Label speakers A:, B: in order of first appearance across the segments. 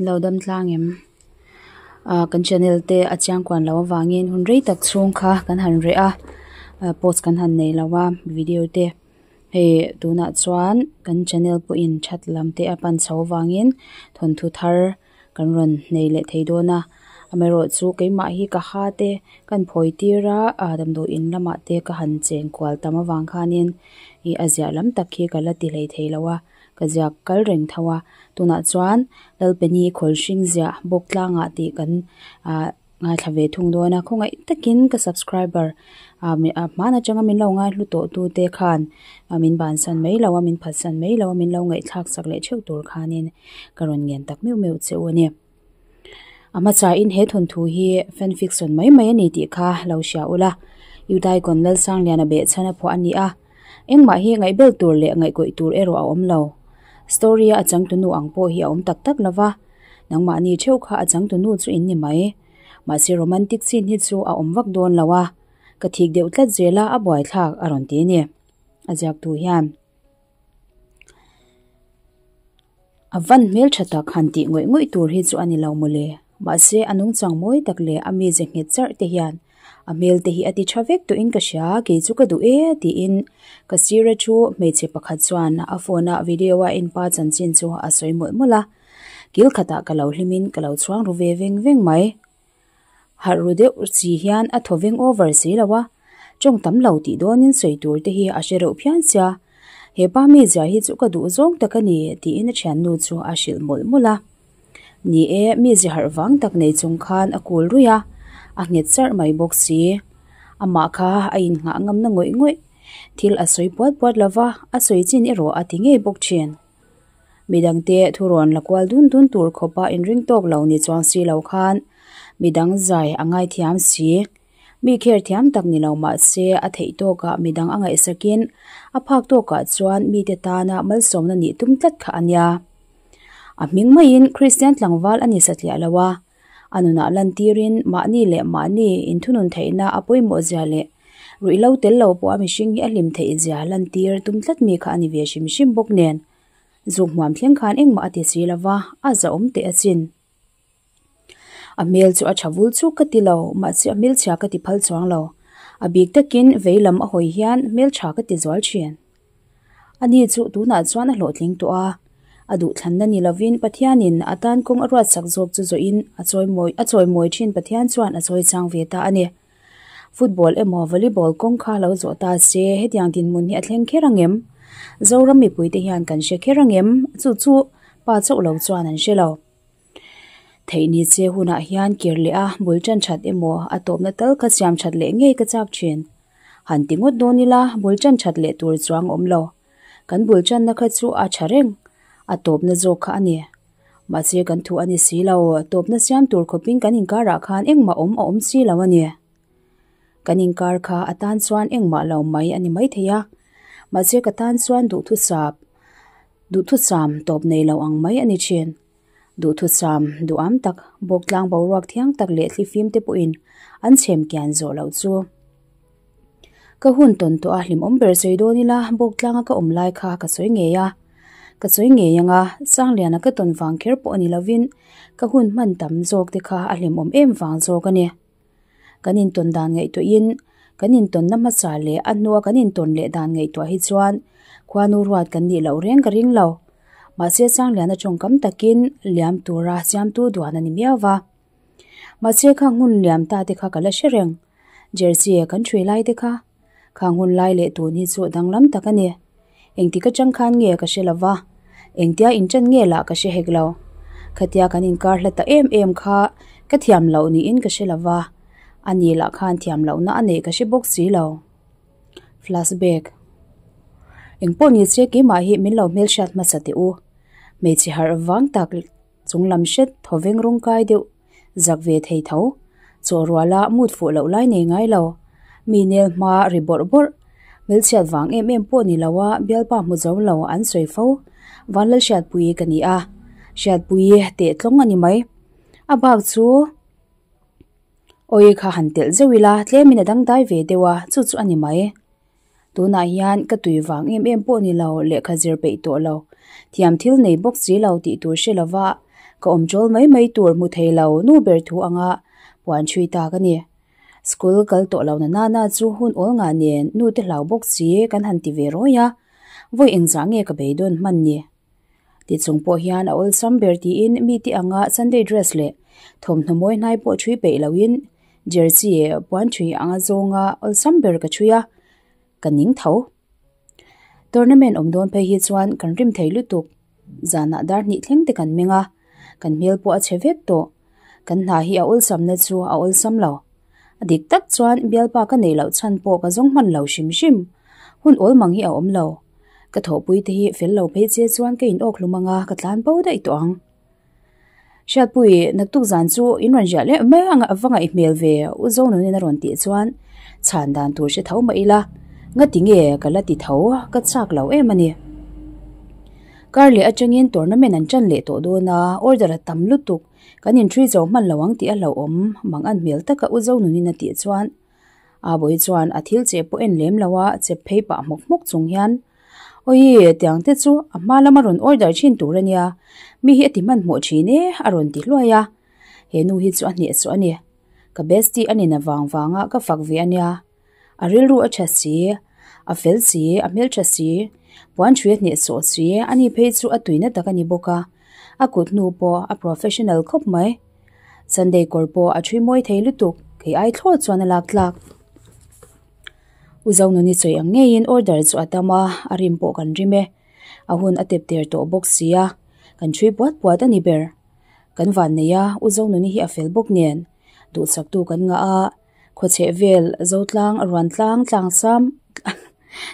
A: Lo dam tlang em? Ah kan channel te a chiang kuan lo avangin hun rei tak chhung kha kan han reh a, ah post kan han nei lo a video te hei tunah chuan kan channel pawhin that lam te a pan chho avangin thawnthu thar kan rawn nei leh thei dawn a, amaherawhchu keimah hi ka ha te kan phawi tir a ah damdawi in lamah te ka han cheng kual tam avang khanin ih a ziah lam tak hi ka la ti hlei thei lo a. Ka ziak kal reng tho a, tunah chuan Lalpeni khawl hring ziah bawk tlangah tih kan ah ngaithla ve thung dawn a, khawngaih takin ka subscriber ah hman atanga min lo ngaihlu tawh tu te khan min bansan mai lo a, min phatsan mai lo a, min lo ngaihthlak sak leh theuh tur khanin ka rawn ngen tak meuh meuh che u a ni. A hmasain he thawnthu hi fan fiction mai mai a ni tih kha lo hria ula, Udaikon Lalsangliana behchhan a phuah a ni a, engmah hi ngaihbel tur leh ngaihkawih tur erawh a awm lo. Story a a changtunu ang pawh hi a awm tak tak lova, nangmahni theuh kha a changtunu chu in ni mai. Mahse romantic scene hi chu a awm vak dawn lo a, ka thik deuh tlat zel a, a buaithlak a rawn ti a ni. A ziaktu hian. A van hmel tha tak han tih ngawih ngawih tur hi chu a ni lo mawle. Mahse a nungchang mawi tak leh a mize nghet charh te hian a hmel te hi a ti tha vek tawhin ka hria, kei chu ka duh e tiin ka sira thu hmeichhe pakhat chuan a phone a video a en pa chanchin chu a sawi mawlh mawlh a. Kil khatah ka lo hlimin ka lo chhuang ru ve veng veng mai. Harh ru deuh chi hian a thaw veng over si lo a, tawng tam lo tih dawnin sawi tur te hi a hre reuh phian sia. He pa mizia hi chu ka duh zawng tak a ni tiin a thiannu chu a hrilh mawlh mawlh a. Ni e, mizia harh vang tak nei chung khan a kul ruih a, a nghet charh mai bawk si. Amah kha a innghah ngamna ngawih ngawih. Thil a sawi puat puat lo va, a sawi chin erawh a ti ngei bawk thin. Midangte thurawn la kual dun dun tur khawpa inring tawk lo ni chuang si lo khan midang zai a ngaithiam si. Mi kher thiam tak ni lo mah se a theih tawkah midang a ngaihsakin a phak tawkah chuan mite tana malsawmna nih tum tlat kha a nia. A hming maiin Kristian tlangval a ni satliah lo a, a nunah lantirin mahni leh mahni inthunun theihna a pawimawh zia leh ruihhlo tel lo pawha mihring hi a hlim theih zia lantir tum tlat mi kha a ni ve hrim hrim bawk nen. Zuk hmuam thleng khan engmah a ti si lo va, a zahawm teh a chin. A hmel chu a tha vul chuk ka ti lo, mahse a hmelchhia ka ti phal chuang lo. A bik takin vei lam a hawi hian hmeltha ka ti zual thin. Ani chu tunah chuan a hlawhtling tawh a, a duhthlanna ni lovin Pathianin a tan kawng a ruatsak zawk chu zawhin a chawimawi a chawimawi thin Pathian chuan a chawi chang ve ta a ni. Football emaw volleyball kawng kha lo zawh ta se hetiang dinhmun hi a thleng kher ang em? Zoram mipuite hian kan hre kher ang em? Chu chu pa chauh lo chuan an hre lo. Theih ni che hunah hian kir leh a bul tan that emaw a tawpna tal kha siam that leh ngei ka chak thin. Han ti ngawt dawn ila bul tan that leh tur chuang awm lo. Kan bul tanna kha chu a tha reng, a tawpna zawk kha a ni. Mahse kan thu a ni si lo, tawpna siam tur khawpin kan inkarah khan engmah awm a awm si lo a ni. Kan inkar kha a tan chuan engmah lo mai a ni maithei a, mahse ka tan chuan duhthusap duhthusam tawp nei lo ang mai a ni thin. Duhthusam duham tak bawk tlang boruak thiang tak leh thlifim te pawhin an chhem kian zawh loh chu. Ka hun tawn tawh a hlimawm ber sawi dawn ila bawk tlanga ka awm lai kha ka sawi ngei a. Ka sawi ngei ang a, Sangliana ka tawn vang kher pawh a ni lovin ka hun hman tam zawk te kha a hlimawm em vang zawk a ni. Kan intawn dan ngaihtuahin kan intawnna hmasa leh a hnua kan intawn leh dan ngaihtuah hi chuan khuanu ruat kan nih loh reng ka ring lo. Mahse Sangliana tawngkam takin liam tura siamtu duan a ni miau va. Mahse khang hun liam ta te kha ka la hre reng. Jersey kan ṭhui lai te kha. Khang hun lai leh tun hi chu danglam tak a ni. Engtik atang khan nge ka hre lo va, engtia inṭan nge lah ka hre hek lo. Khatia kan inkar hla ta em em kha ka thiam loh niin ka hre lo va, a ni lah khan thiam lohna a neih ka hre bawk si lo. Flashback. Engpawh ni che keimah hi min lo hmelhriat hmasa teh u. Hmeichhe harh vang tak chung lam hret thawveng rawng kai deuh zak ve thei tho. Chaw ruala mut fuh loh lai nei ngai lo. Mi nel hma ri bawrh bawrh. Hmelchhiat vang em em pawh ni lo a bialpa hmu zo lo an sawi fo. Vanlal Hriatpuii ka ni a. Hriatpuii teh tlawng a ni mai. A bak chu awi kha han telh zeuh ila tlemin a dangdai ve deuh a chu chu a ni mai. Tunah hian ka tui vang em em pawh ni lo lehkha zir peih tawh lo. Thiam thil nei bawk si lo tih tur hre lova. Ka awm chawl mai mai tur hmu thei lo nu ber thu anga puan chhui ta ka ni. School kal tawh lo na nana chu hun awl ngah nen nu te hlau bawk si kan han ti ve rawi a, vawi engzah nge ka beidawn hman ni? Ti chung pawh hian a awlsam ber tiin mite anga Sunday dress leh thawmhnaw mawi hnai pawh chhui peih loin jersey puan chhui anga zawnga awlsam ber ka chhui a, ka ning tho. Tournament awm dawn phei hi chuan kan rim thei lutuk. Zanah dar hnih thleng te kan meng a, kan hmel pawh a chhe vek tawh. Kan hna hi a awlsamna chu a awlsam lo. A dik tak chuan bialpa ka neih loh chhan pawh ka zawng hman lo hrim hrim. Hun awl mang hi a awm lo. Ka thawhpui te hi fel lo phei che chuan ka in awk hlum anga ka tlan bo daih tawh ang. Hriatpui, naktuk zan chu in rawn ziah leh mai ang a va ngaih hmel ve, U Zonunin a rawn tih chuan chhan dan tur hre tho mah ila, ngati nge ka la ti tho, ka chak lo em a ni. Kar leh atangin tournament an tan leh tawh dawn a, order a tam lutuk, kan inṭhui zo hman lo ang tih a hlauhawm, mang an hmel taka U Zonunin a tih chuan A bawi chuan a thil cheh pawh en lem lo a, chep phei pah hmawk hmawk chung hian, Awii, tiang te chu a hma lama rawn order thin tur a nia, mi hi a ti hmanhmawh thin e, a rawn ti hluai a. He nu hi chu a hnehsawh a ni. Ka bestie a nena vang vanga ka fak ve a nia. A rilru a tha si, a fel si, a hmeltha si, puan ṭhui a hnehsawh si, ani phei chu a tuina tak a ni bawk a, a kut hnu pawh a professional khawp mai. Sunday kawr pawh a ṭhui mawi thei lutuk, kei ai thlawt chuan a lak tlak. U Zonuni sawi ang ngeiin order chu a tam a, a rim pawh kan rim e. A hun a tep der tawh bawk si a, kan ṭhui puat puat a ni ber. Kan van nei a, U Zonuni hi a fel bawk nen. Duhsaktu kan ngah a, khawchheh vel Zotlang, Ruantlang, Tlangsam,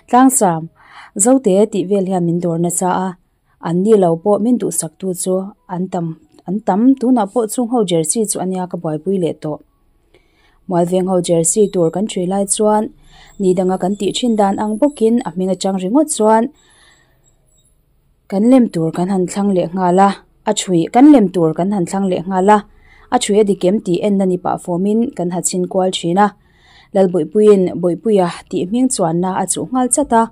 A: Tlangsam, Zote tih vel hian min dawr nasa a. An ni lo pawh min duhsaktu chu an tam an tam tunah pawh chung ho jersey chu ania ka buaipui leh tawh. Mualveng ho jersey tur kan ṭhui lai chuan ni danga kan tih ṭhin dan ang bawkin a hming aṭang ringawt chuan kan lem tur kan han thlang leh nghal a, a ṭhui kan lem tur kan han thlang leh nghal a, a ṭhui a dik em tih en na ni pah fawmin kan ha chhin kual ṭhin a. Lalbawipuiin Bawipuia tih hming chuanna a chuh nghal chat a,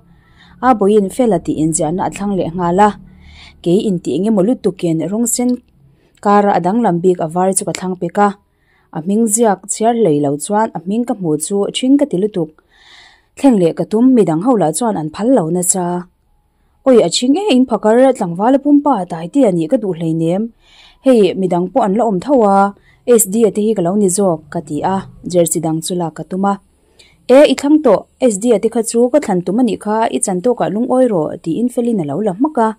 A: a bawiin Fela tih inziahna a thlang leh nghal a. Kei intih eng emaw lutukin rawng sen kara a danglam bik a var chu ka thlang pek a, a hming ziak chhiar hlei lo chuan a hming ka hmuh chu ṭhing ka ti lutuk. Thleng leh ka tum midang ho lah chuan an phal lo nasa. Awi a chhing e in phakar tlangval a pumpa a tai te a nih ka duh hleinem. Hei midang pawh an la awm tho a, SD a te hi ka lo ni zawk ka ti a, jersey dang chu lak ka tum a. E i thlang tawh, SD a te kha chu ka thlan tum a nih kha i chan tawkah lungawi rawh tiin Felin a lo la hmak a.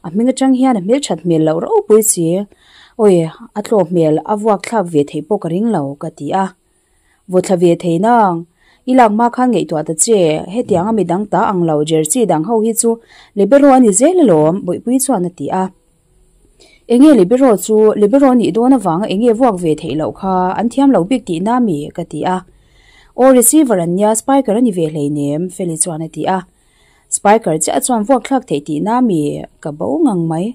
A: A hming atang hian a hmelthat hmel loh ropui si. Awi a tlaw hmel a vuak thlak ve theih pawh ka ring lo ka ti a. Vaw thla ve thei nang. I lak hma khan ngaihtuah ta che, hetianga midang ta ang lo jersey dang ho hi chu libero a ni zel alawm, Bawihpui chuan a ti a. Enge libero chu, libero nih dawn avanga enge vuak ve theih loh kha an thiam lo bik tihna mi? ka ti a. Aw receiver an nia, spiker a ni ve hleinem, Feli chuan a ti a. Spiker chiah chuan vuak thlak theih tihna mi? Ka bo ngang mai.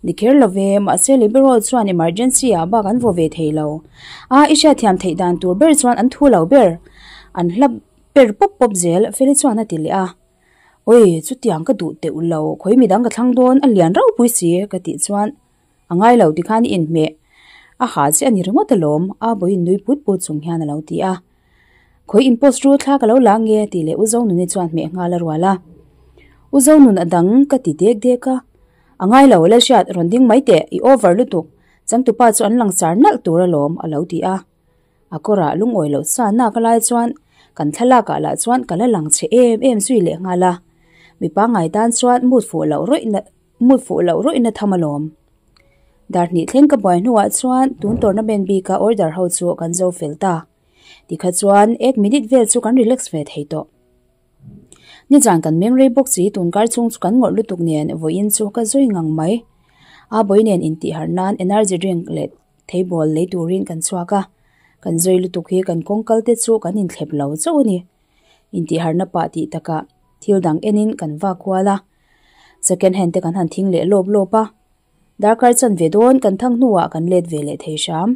A: Ni kher lo ve, mahse Libero chuan emergency ah bak an vaw ve thei lo. A, i hriatthiam theih dan tur ber chuan an thu lo ber. An hla per pawp pawp zel, Feli chuan a ti leh a. Awi, chutiang ka duh teuh lo, khawi midang ka thlang dawn, a lian ropui si, ka tih chuan a ngai lo tikhan i inhmeh. A ha che a ni ringawt alawm, a vawiin nui put put chung hian a lo ti a. Khawi in post ru thla ka lo la nge tih leh U Zonuni chuan hmeh nghal a rual a. U Zonun a dang ka ti dek dek a. A ngai lo Lalhriat rawn ding mai teh i over lutuk changtupa chu an langsar nalh tur alawm a lo ti a. A kawrah lungawi loh sa nak a lai chuan kan thlalak ah lah chuan ka la lang chhe em em zui leh nghal a. Mi pangngai tan chuan mood fuh loh rawih na mood fuh loh rawih na tham alawm. Dar hnih thleng ka buai hnuah chuan tun tournament bika order ho chu kan zo fel ta. Tikha chuan ek minute vel chu kan relax ve thei tawh. Nizan kan meng rei bawk si tun kar chhung chu kan ngawrh lutuk nen vawiin chu ka zui ngang mai. A bawi nen intih harh nan energy drink leh theibawl lei turin kan chhuak a, kan zui lutuk hi kan kawng kal te chu kan inthlep lo chauh a ni. Intih harhna pah tih takah thil dang enin kan vak kual a, second hand te kan han thing leh lawp lawp a. Darkar chanve dawn kan thang hnuah kan let ve leh thei hram.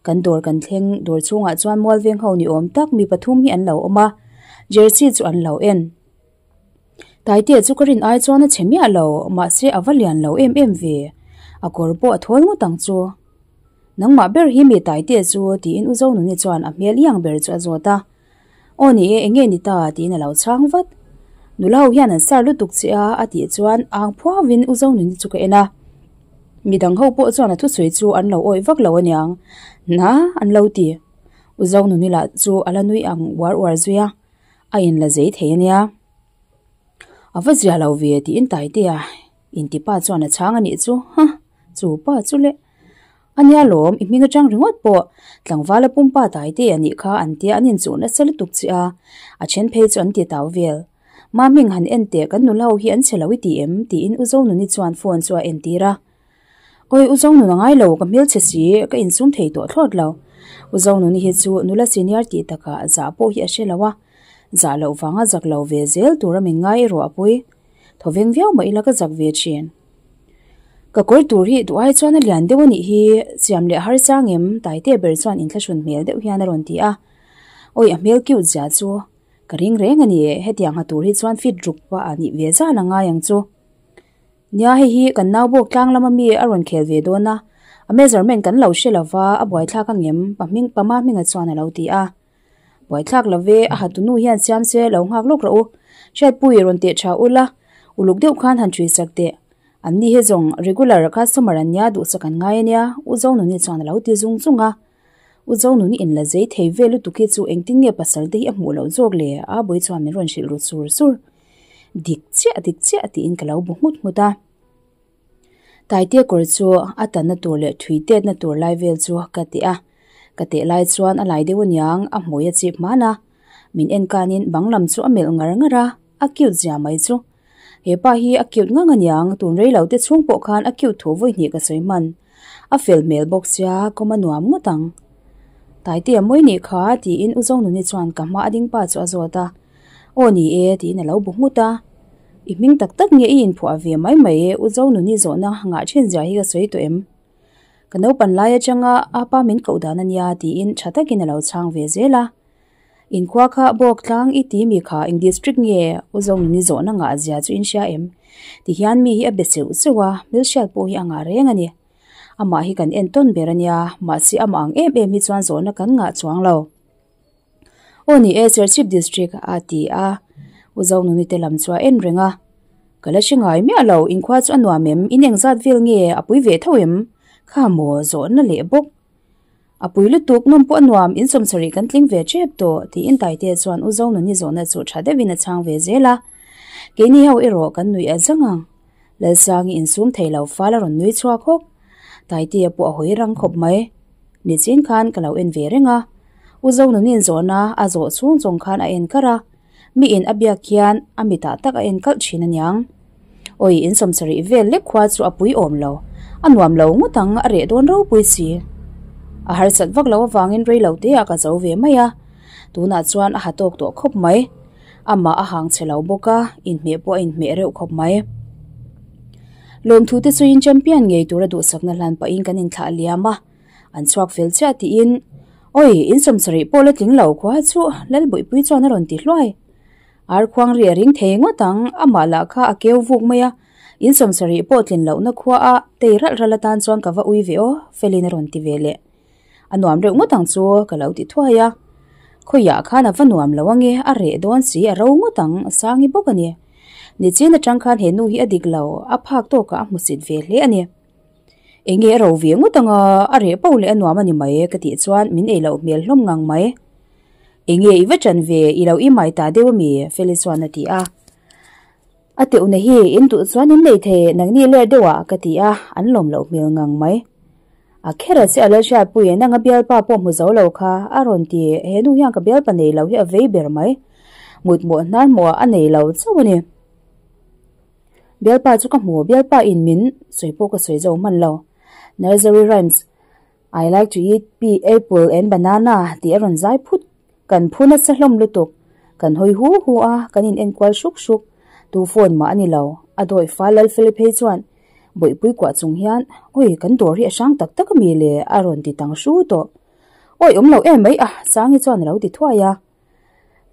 A: Kan dawr kan thleng dawr chhungah chuan mualveng ho ni awm tak mi pathum hi an lo awm a, jersey chu an lo en. Taitea chu ka rin ai chuan a chhe miah lo, mahse a va lian lo em em ve. A kawr pawh a thawl ngawt ang chu. Nangmah ber hi mi Taitea chu tiin U Zonuni chuan a hmel iang ber chu a zawt a. Aw ni e, enge ni ta tiin a lo chhang vat. Nula ho hian an sar lutuk che a a tih chuan ang phuauin U Zonuni chu ka en a. Midang ho pawh chuan a thusawi chu an lo awih vak lo aniang. Na an lo ti. U Zonuni lah chu a la nui ang uar uar zui a, a inla zei thei ania. A va zia lo ve tiin Taitea intipa chuan a chhang a nih chu. Ha! Chu pa chu le. A nia lawm, i hming atang ringawt pawh tlangvala pumpa Taitea nih kha an tia an inchuh nasa lutuk che a, a then phei chu an ti tau vel. Ma hming han en teh kan nula ho hi an chhe lo i ti em? tiin U Zonuni chuan phone chu a entir a. Awi U Zonun a ngai lo, ka hmelchhe si, ka insum thei tawh thlawt lo. U Zonuni hi chu nula senior tih takah zah pawh hi a hre lo a, zah loh vanga zak lo ve zel tura min ngai erawh a pawi. Thawveng viau mah ila ka zak ve thin. Ka kawr tur hi duh ai chuan a lian deuh a nih hi, siam leh har chang em? Taite ber chuan inthlahrun hmel deuh hian a rawn ti a. Awi a hmel cute zia chu ka ring reng a ni, hetiang ha tur hi chuan fit ruk pah a nih ve zan a ngai ang chu. Nia hei hi kan nau bawk tlang lama mi a rawn khel ve dawn a, a measurement kan lo hre lo va, a buaithlak ang em? Pa hming Pama hminga chuan a lo ti a. Buaithlak lo ve, a hatunu hian siam se lo nghak lawk rawh u. Hriatpui rawn teh tha ula, uluk deuh khan han ṭhui sak teh. An ni hi zawng regular customer an nia duhsak an ngai ania, U Zonuni chuan a lo ti zung zung a. U Zonuni in la zei thei vel lutuk hi chu engtin nge pasal te hi a hmuh loh zawk le? A bawi chuan min rawn hrilh ru sur sur. Dik chiah, dik chiah tiin ka lo bu nghut nghut a. Taitea kawr chu a tanna tur leh thui tetna tur lai vel chu ka teh a, ka teh lai chuan a lai deuh aniang a hmui a chip hman a, min en kanin bang lam chu a melh ngar ngar a, a cute zia mai chu. He pa hi a cute ngang aniang tun rei lo te chhung pawh khan a cute thu vawi hnih ka sawi hman. A fel hmel bawk sia kawm a nuam ngawt ang. Taitea mawi nih kha tiin U Zonuni chuan ka hma a ding pa chu a zawt a, Aw ni e tiin a lo bu nghut a. I hming tak tak nge i inphuah ve mai mai e, U Zonuni zawhna ngah thin zia hi ka sawi tawh em? Ka naupan lai atanga a pa min koh dan a nia tiin tha takin a lo chhang ve zel a. Inkhua kha bawk tlang i ti mi kha eng district nge U Zonuni zawhna ngah zia chu in hria em? Ti hian mi hi a be seuh seuh a, hmelhriat pawh hi a ngah reng a ni. Amah hi kan entawn ber a nia, mahse amah ang em em hi chuan zawhna kan ngah chuang lo. Aw ni e, Serchhip District a ti a, U Zonuni te lam chu a en reng a. Ka la hre ngai miah lo, inkhua chu a nuam em, in engzat vel nge a pui ve tho em? Kha maw zawhna leh bawk. A pui lutuk, nawm pawh a nuam, in sawmsarih kan tling ve tep tawh, tiin Taitea chuan U Zonuni zawhna chu tha deuhin a chhang ve zel a. Keini ho erawh kan nuih a zang ang. Lalsangi insum thei lo fal a rawn nui chhuak hawk. Taitea pawh a hawi rang khawp mai. Nichin khan ka lo en ve reng a. U Zonuni'n zawhna a zawh chhung chawng khan a en kar a. Mi in a biak hian a mitah tak a en kalh thin aniang. Awi in sawmsarih vel lek khua chu a pui awm lo. A nuam lo ngawt ang a reh dawn ropui si. A harsat vak lo avangin rei lo te ah ka zo ve mai a. Tunah chuan a ha tawk tawh khawp mai. Amah a hang chhe lo bawk a, inhmeh pawh a inhmeh reuh khawp mai. Lawmthu te chuin champion ngei tura duhsakna hlan pahin kan inthlah liam a, an chhuak fel chiah tiin, Awi, in sawmsarih pawh la tling lo khua chu Lalbuihpui chuan a rawn ti hluai. Ar khuang ri a ring thei ngawt ang, amah lah kha a keu vuk mai a, in sawmsarih pawh tlin lohna khua a tei ralh ralh atan chuan ka va ui ve aw, Felin a rawn ti ve leh. A nuam reuh ngawt ang chu ka lo ti thuai a. Khawiah khan a va nuam lo ange, a reh dawn si, a ro ngawt ang, a sangi bawk a ni. Nichin atang khan he nu hi a dik lo, a phak tawkah a hmusit ve hle a ni. Enge a ro ve ngawt ang a, a reh poh leh a nuam a ni mai ka tih chuan min ei loh hmel hlawm ngang mai. Enge i va ṭan ve, i lo i mai ta deuh a mi? Feli chuan a ti a. A teuhna hi in duh chuan in nei thei nangni ler deuh ah ka ti a, an lawm loh hmel ngang mai. A khera che a Lalhriatpui in anga bialpa pawh hmu zo lo kha a rawn ti, he nu hian ka bialpa nei lo hi a vei ber mai. Mutmawh hnar hmuh ah a nei lo chauh a ni. Bialpa chu ka hmu, bialpa in min sawi pawh ka sawi zo hman lo. Nursery rhymes. I like to eat pea, apple and banana tih a rawn zai phut. Kan phu nasa hlawm lutuk. Kan hawi hu hu a, kan in enkual hruk hruk. Tu phone mah a ni lo. A dawi fal Lalfeli phei chuan bawihpui kuah chung hian, Awi, kan dawr hi a hrang tak tak a mi le? a rawn ti tang hru tawh. Awi, awm lo em mai a, Sangi chuan a lo ti thuai a.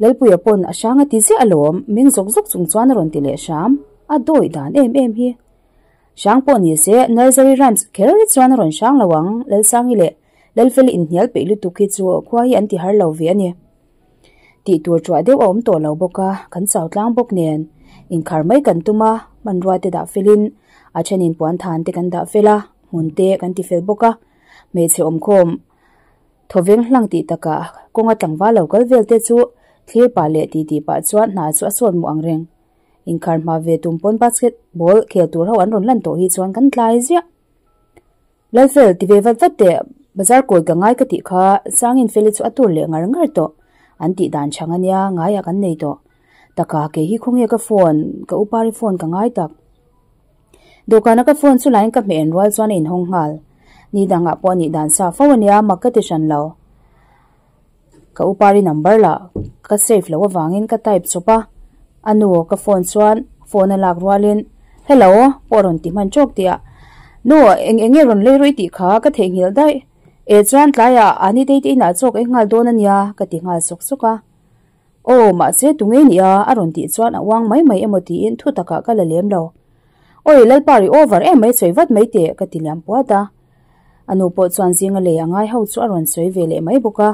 A: Lalpuia pawn a hrang a ti ziah alawm, meng zawk zawk chung chuan a rawn ti leh hram. A dawi dan em em hi. Hrang pawh ni se Nursery Rhymes kher chuan a rawn hrang lo ang, Lalsangi leh Lalfeli inhnial peih lutuk hi chu khua hi an ti har lo ve a ni. Tih tur ṭuah deuh a awm tawh lo bawk a, kan chau tlang bawk nen inkhar mai kan tum a, hmanrua te dah felin a thenin puan than te kan dah fel a, hmun te kan ti fel bawk a, hmeichhe awmkhawm thawveng hlang tih takah kawnga tlangval lo kal vel te chu thlir pah leh titi pah chuan hna chu a sawn muh ang reng. Inkhar hma ve tum pawn basketball khel tur ho an rawn lan tawh hi chuan kan tlai ziah. Lalfel, ti ve vat vat teh, bazar kawi ka ngai ka tih kha, Sangin Feli chu a tur leh ngar ngar tawh, an tih dan chhang a nia, ngaiah kan nei tawh. Taka, kei hi khawnge ka phone, ka upari phone ka ngai tak. Dawhkana ka phone chu lain ka hmeh en rual chuan a inhawng nghal. Ni dangah pawh a nih dan sa fo a nia, mak ka ti hran lo. Ka upari number lah ka save loh avangin ka type chawp a, a nu ka phone chuan phone a lak rualin Hello pawh a rawn ti hman tawk tih ah Nu eng eng nge rawn lei rawih tih kha ka theihnghilh daih e chuan tlaiah ani te te inah chawk ei nghal dawn a nia ka ti nghal sawk sawk a. Aw mahse tunge i nih a a rawn tih chuan a uang mai mai emaw tiin thu takah ka la lem lo. Awi Lalpa ri over em mai sawi vat mai teh ka ti liam puat a. A nu pawh chuan zinga lei a ngai ho chu a rawn sawi ve leh mai bawk a.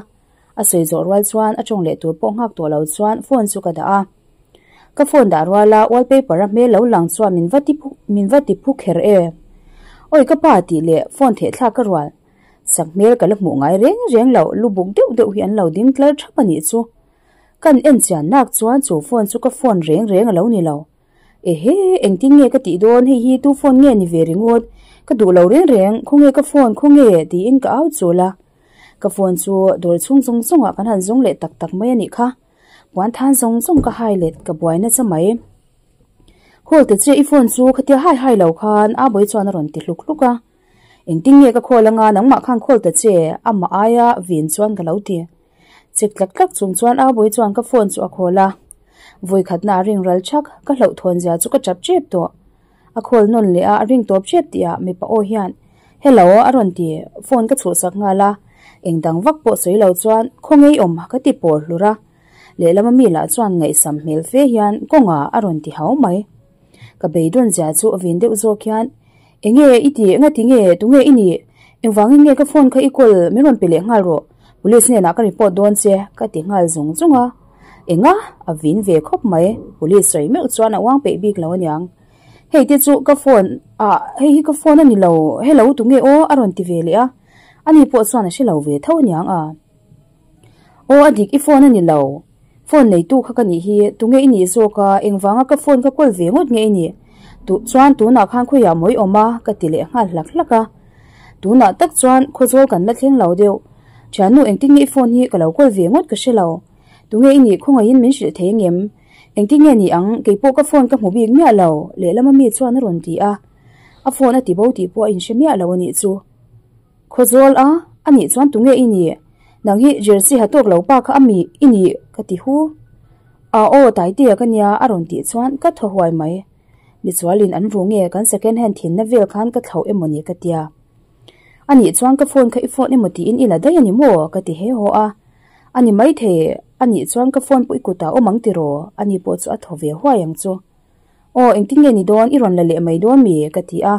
A: A sawi zawh rual chuan a tawng leh tur pawh nghak tawh lo chuan phone chu ka dah a. Ka phone dah ruala wallpaper a hmel lo lang chuan min va ti min va ti phu kher e. Awi ka pa tih leh phone theh thlak ka rual. Sak hmel ka la hmuh ngai reng reng loh lu buk deuh deuh hi an lo ding tlar thap a nih chu. Kan en chian nak chuan chu phone chu ka phone reng reng a lo ni lo. Ehe, engtin nge ka tih dawn hei hi tu phone nge ni ve ringawt, ka duh lo reng reng, khawnge ka phone, khawnge? tiin ka au chul a. Ka phone chu dawr chhung zawng zawngah kan han zawng leh tak tak mai a nih kha. Puan than zawng zawng ka hai let, ka buai nasa mai. Call ta che i phone chu khatia hai hai lo khan a bawi chuan a rawn ti hluk hluk a. Engtin nge ka call anga nangmah khan call ta che amah aia vin chuan ka lo ti. Chek tlak tlak chung chuan a bawi chuan ka phone chu a call a. Vawi khatna a ring ral thak, ka hlauhthawn zia chu ka tap tep tawh. A call nawn leh a, a ring tawp tep tih ah mipa aw hian Hello a rawn ti, phone ka chhuhsak nghal a. Eng dang vak pawh sawi lo chuan khaw ngei awm ka ti pawr hlur a. Lehlam ami lah chuan ngaihsam hmel fe hian kawngah a rawn ti hau mai. Ka beidawn zia chu a vin deuh zawk hian Enge i tih? Nga ti nge? Tunge i nih? Engvangin nge ka phone kha i call min rawn pe leh nghal rawh. Police hnenah ka report dawn che ka ti nghal zung zung a. Enga? A vin ve khawp mai. Police sawi meuh chuan a uang peih bik lo aniang. Hei te chu ka phone ah hei hi ka phone a ni lo. Hello tunge aw? A rawn ti ve leh a. Ani pawh chuan a hre lo ve tho aniang a. Aw a dik i phone a ni lo. Phone neitu kha ka nih hi, tunge i nih zawk a, engvanga ka phone kha kawl ve ngawt nge i nih? Tu chuan tunah khan khawiah mawi awm a, ka ti leh nghal hlak hlak a. Tunah tak chuan khawzawl kan la thleng lo deuh. Thiannu engtin nge i phone hi ka lo kawl ve ngawt ka hre lo. Tunge i nih khawngaihin min hrilh thei ngem? Engtin nge ni ang, keipawh ka phone ka hmu bik miah lo, lehlam ami chuan a rawn ti a. A phone a ti bo tih pawh a inhre miah lo a nih chu. Khawzawl a, a nih chuan tunge i nih? Nang hi jersey ha tawk lo pa kha a mi i nih? ka ti hu. A aw Taitea ka nia a rawn tih chuan ka thaw huai mai. Michualin an ru nge kan second hand thinna vel khan ka thlauh emaw ni ka tia. A nih chuan ka phone kha i phone emaw tiin i la daih a ni maw? ka ti he haw a. A ni maithei, a nih chuan ka phone pawh i kutah awm ang tiraw? Ani pawh chu a thaw ve huai ang chu. Aw engtin nge ni dawn i rawn la leh mai dawn mi? ka ti a.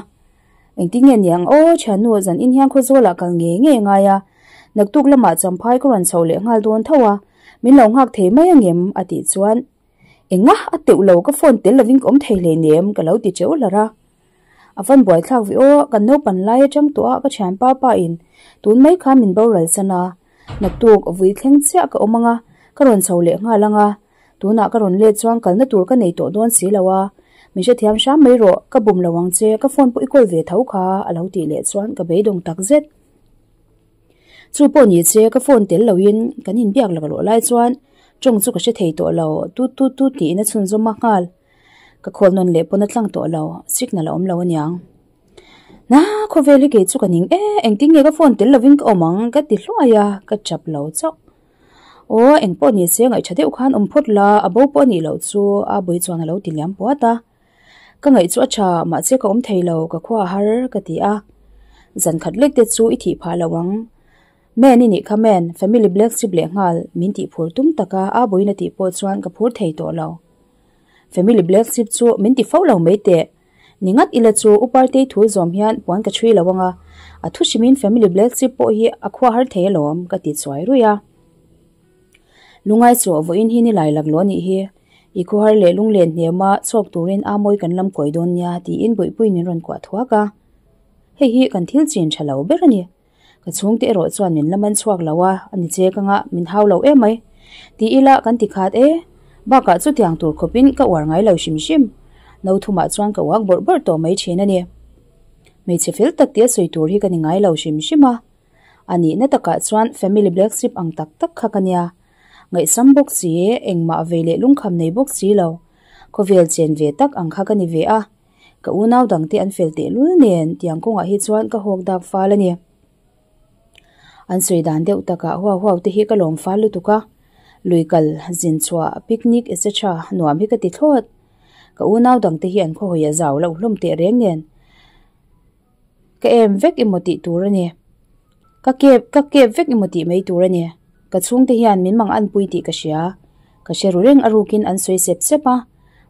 A: Engtin nge niang aw thiannu zan in hian khawzawl ah kal ngei ngei a ngai a, naktuk lamah champhai ka rawn chho leh nghal dawn tho a, min lo nghak thei mai angem a tih chuan Enga a teuh lo ka phone tel lovin ka awm thei hleinem ka lo ti teuh hlar a. A van buaithlak ve aw kan naupan lai atang tawh a ka thianpa pa in tun mai khan min boral san a, naktuk vui thleng chiah ka awm anga ka rawn chho leh nghal anga Tunah ka rawn let chuan kalna tur ka nei tawh dawn si lo a, min hrethiam hram mai rawh, ka bum lo ang che, ka phone pawh i kawl ve tho kha a lo tih leh chuan ka beidawng tak zet. Chu pawh ni che, ka phone tel loin kan inbiak lak lawh lai chuan tawng chu ka hre thei tawh lo, tut tut tut tiin a chhunzawm a nghal. Ka khawl nawn leh pawn a tlang tawh lo, signal a awm lo aniang. Na, khawvel hi kei chu ka ning e, engtin nge ka phone tel lovin ka awm ang ka ti hluai a, ka chap lo chauh. Aw, eng pawh ni se ngaih tha deuh khan awm phawt la, a bo pawh a nih loh chu a bui chuan a lo ti liam puat a. Ka ngaih chu a tha, mahse ka awm thei lo, ka khua a har ka ti a. Zan khat lek te chu i thih phah lo ang. Man i nih kha man, family black sheep leh nghal min tih phur tum tak a, a buiin a tih pawh chuan ka phur thei tawh lo. Family black sheep chu min ti fo lo mai teh. Ni ngat ila chu U Partei thu zawm hian puan ka chhui lo anga, a thu hrimin family black sheep pawh hi a khua har thei alawm ka ti chuai ruih a. Lungai chu vawiin hi ni lai laklawh anih hi, i khuahar leh lunglen hnema chhawk turin a mawi kan lam kawi dawn nia tiin Buihpuiin min rawn kuah thuak a. Hei hi kan thil chin tha lo ber a ni. Ka chhungte erawh chuan min la man chhuak lo a, a ni che ka ngah, min hau lo em mai. Ti ila kan ti khat e. Bakah chutiang tur khawpin ka uar ngai lo hrim hrim. No thumah chuan ka uak bawrh bawrh tawh mai thin a ni. Hmeichhe fel tak tia sawi tur hi ka ni ngai lo hrim hrim a. A nihna takah chuan family black sheep ang tak tak kha ka nia. Ngaihsam bawk si, engmah vei leh lungkham nei bawk si lo. Khawvel chen ve tak ang kha ka ni ve a. Ka unau dangte an fel tehlul nen tiang kawngah hi chuan ka hawk dak fal a ni. An sawi dan deuh takah huau huau te hi ka lawm fal lutuk a, lui kal, zin chhuah, picnic etc nuam hi ka ti thlawt. Ka unau dangte hi an khawhawi a zau loh hlawm teh reng nen ka em vek emaw tih tur a ni. Ka kep ka kep vek emaw tih mai tur a ni. Ka chhungte hian min mang anpui tih ka hria. Ka hre ru reng a rukin an sawi sep sep a,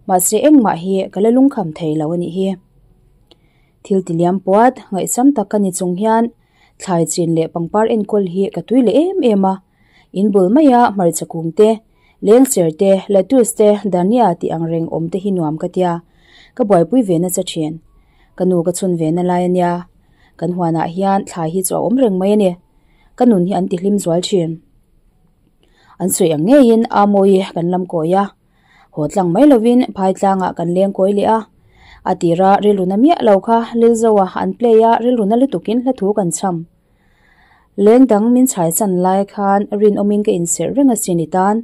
A: mahse engmah hi ka la lungkham thei lo a nih hi. Thil ti liam puat, ngaihsam tak ka ni chung hian thlai chin leh pangpar enkawl hi ka tui leh em em a. In bul maia hmarcha kung te, lengser te, lettuce te, dania tih ang reng awm te hi nuam ka tia. Ka buaipui ve nasa thin. Ka nu ka chhun ve na lai a nia. Kan huanah hian thlai hi chu a awm reng mai a ni. Ka nun hi an ti hlim zual thin. An sawi ang ngeiin Amawi kan lam kawi a. Haw tlang mai lovin phai tlangah kan leng kawi leh a. A tira rilru na miah lo kha Lilzoa an play a rilru na lutukin hla thu kan cham. Leng dang min chhai chan lai khan rinawmin ka inserh reng asin i tan.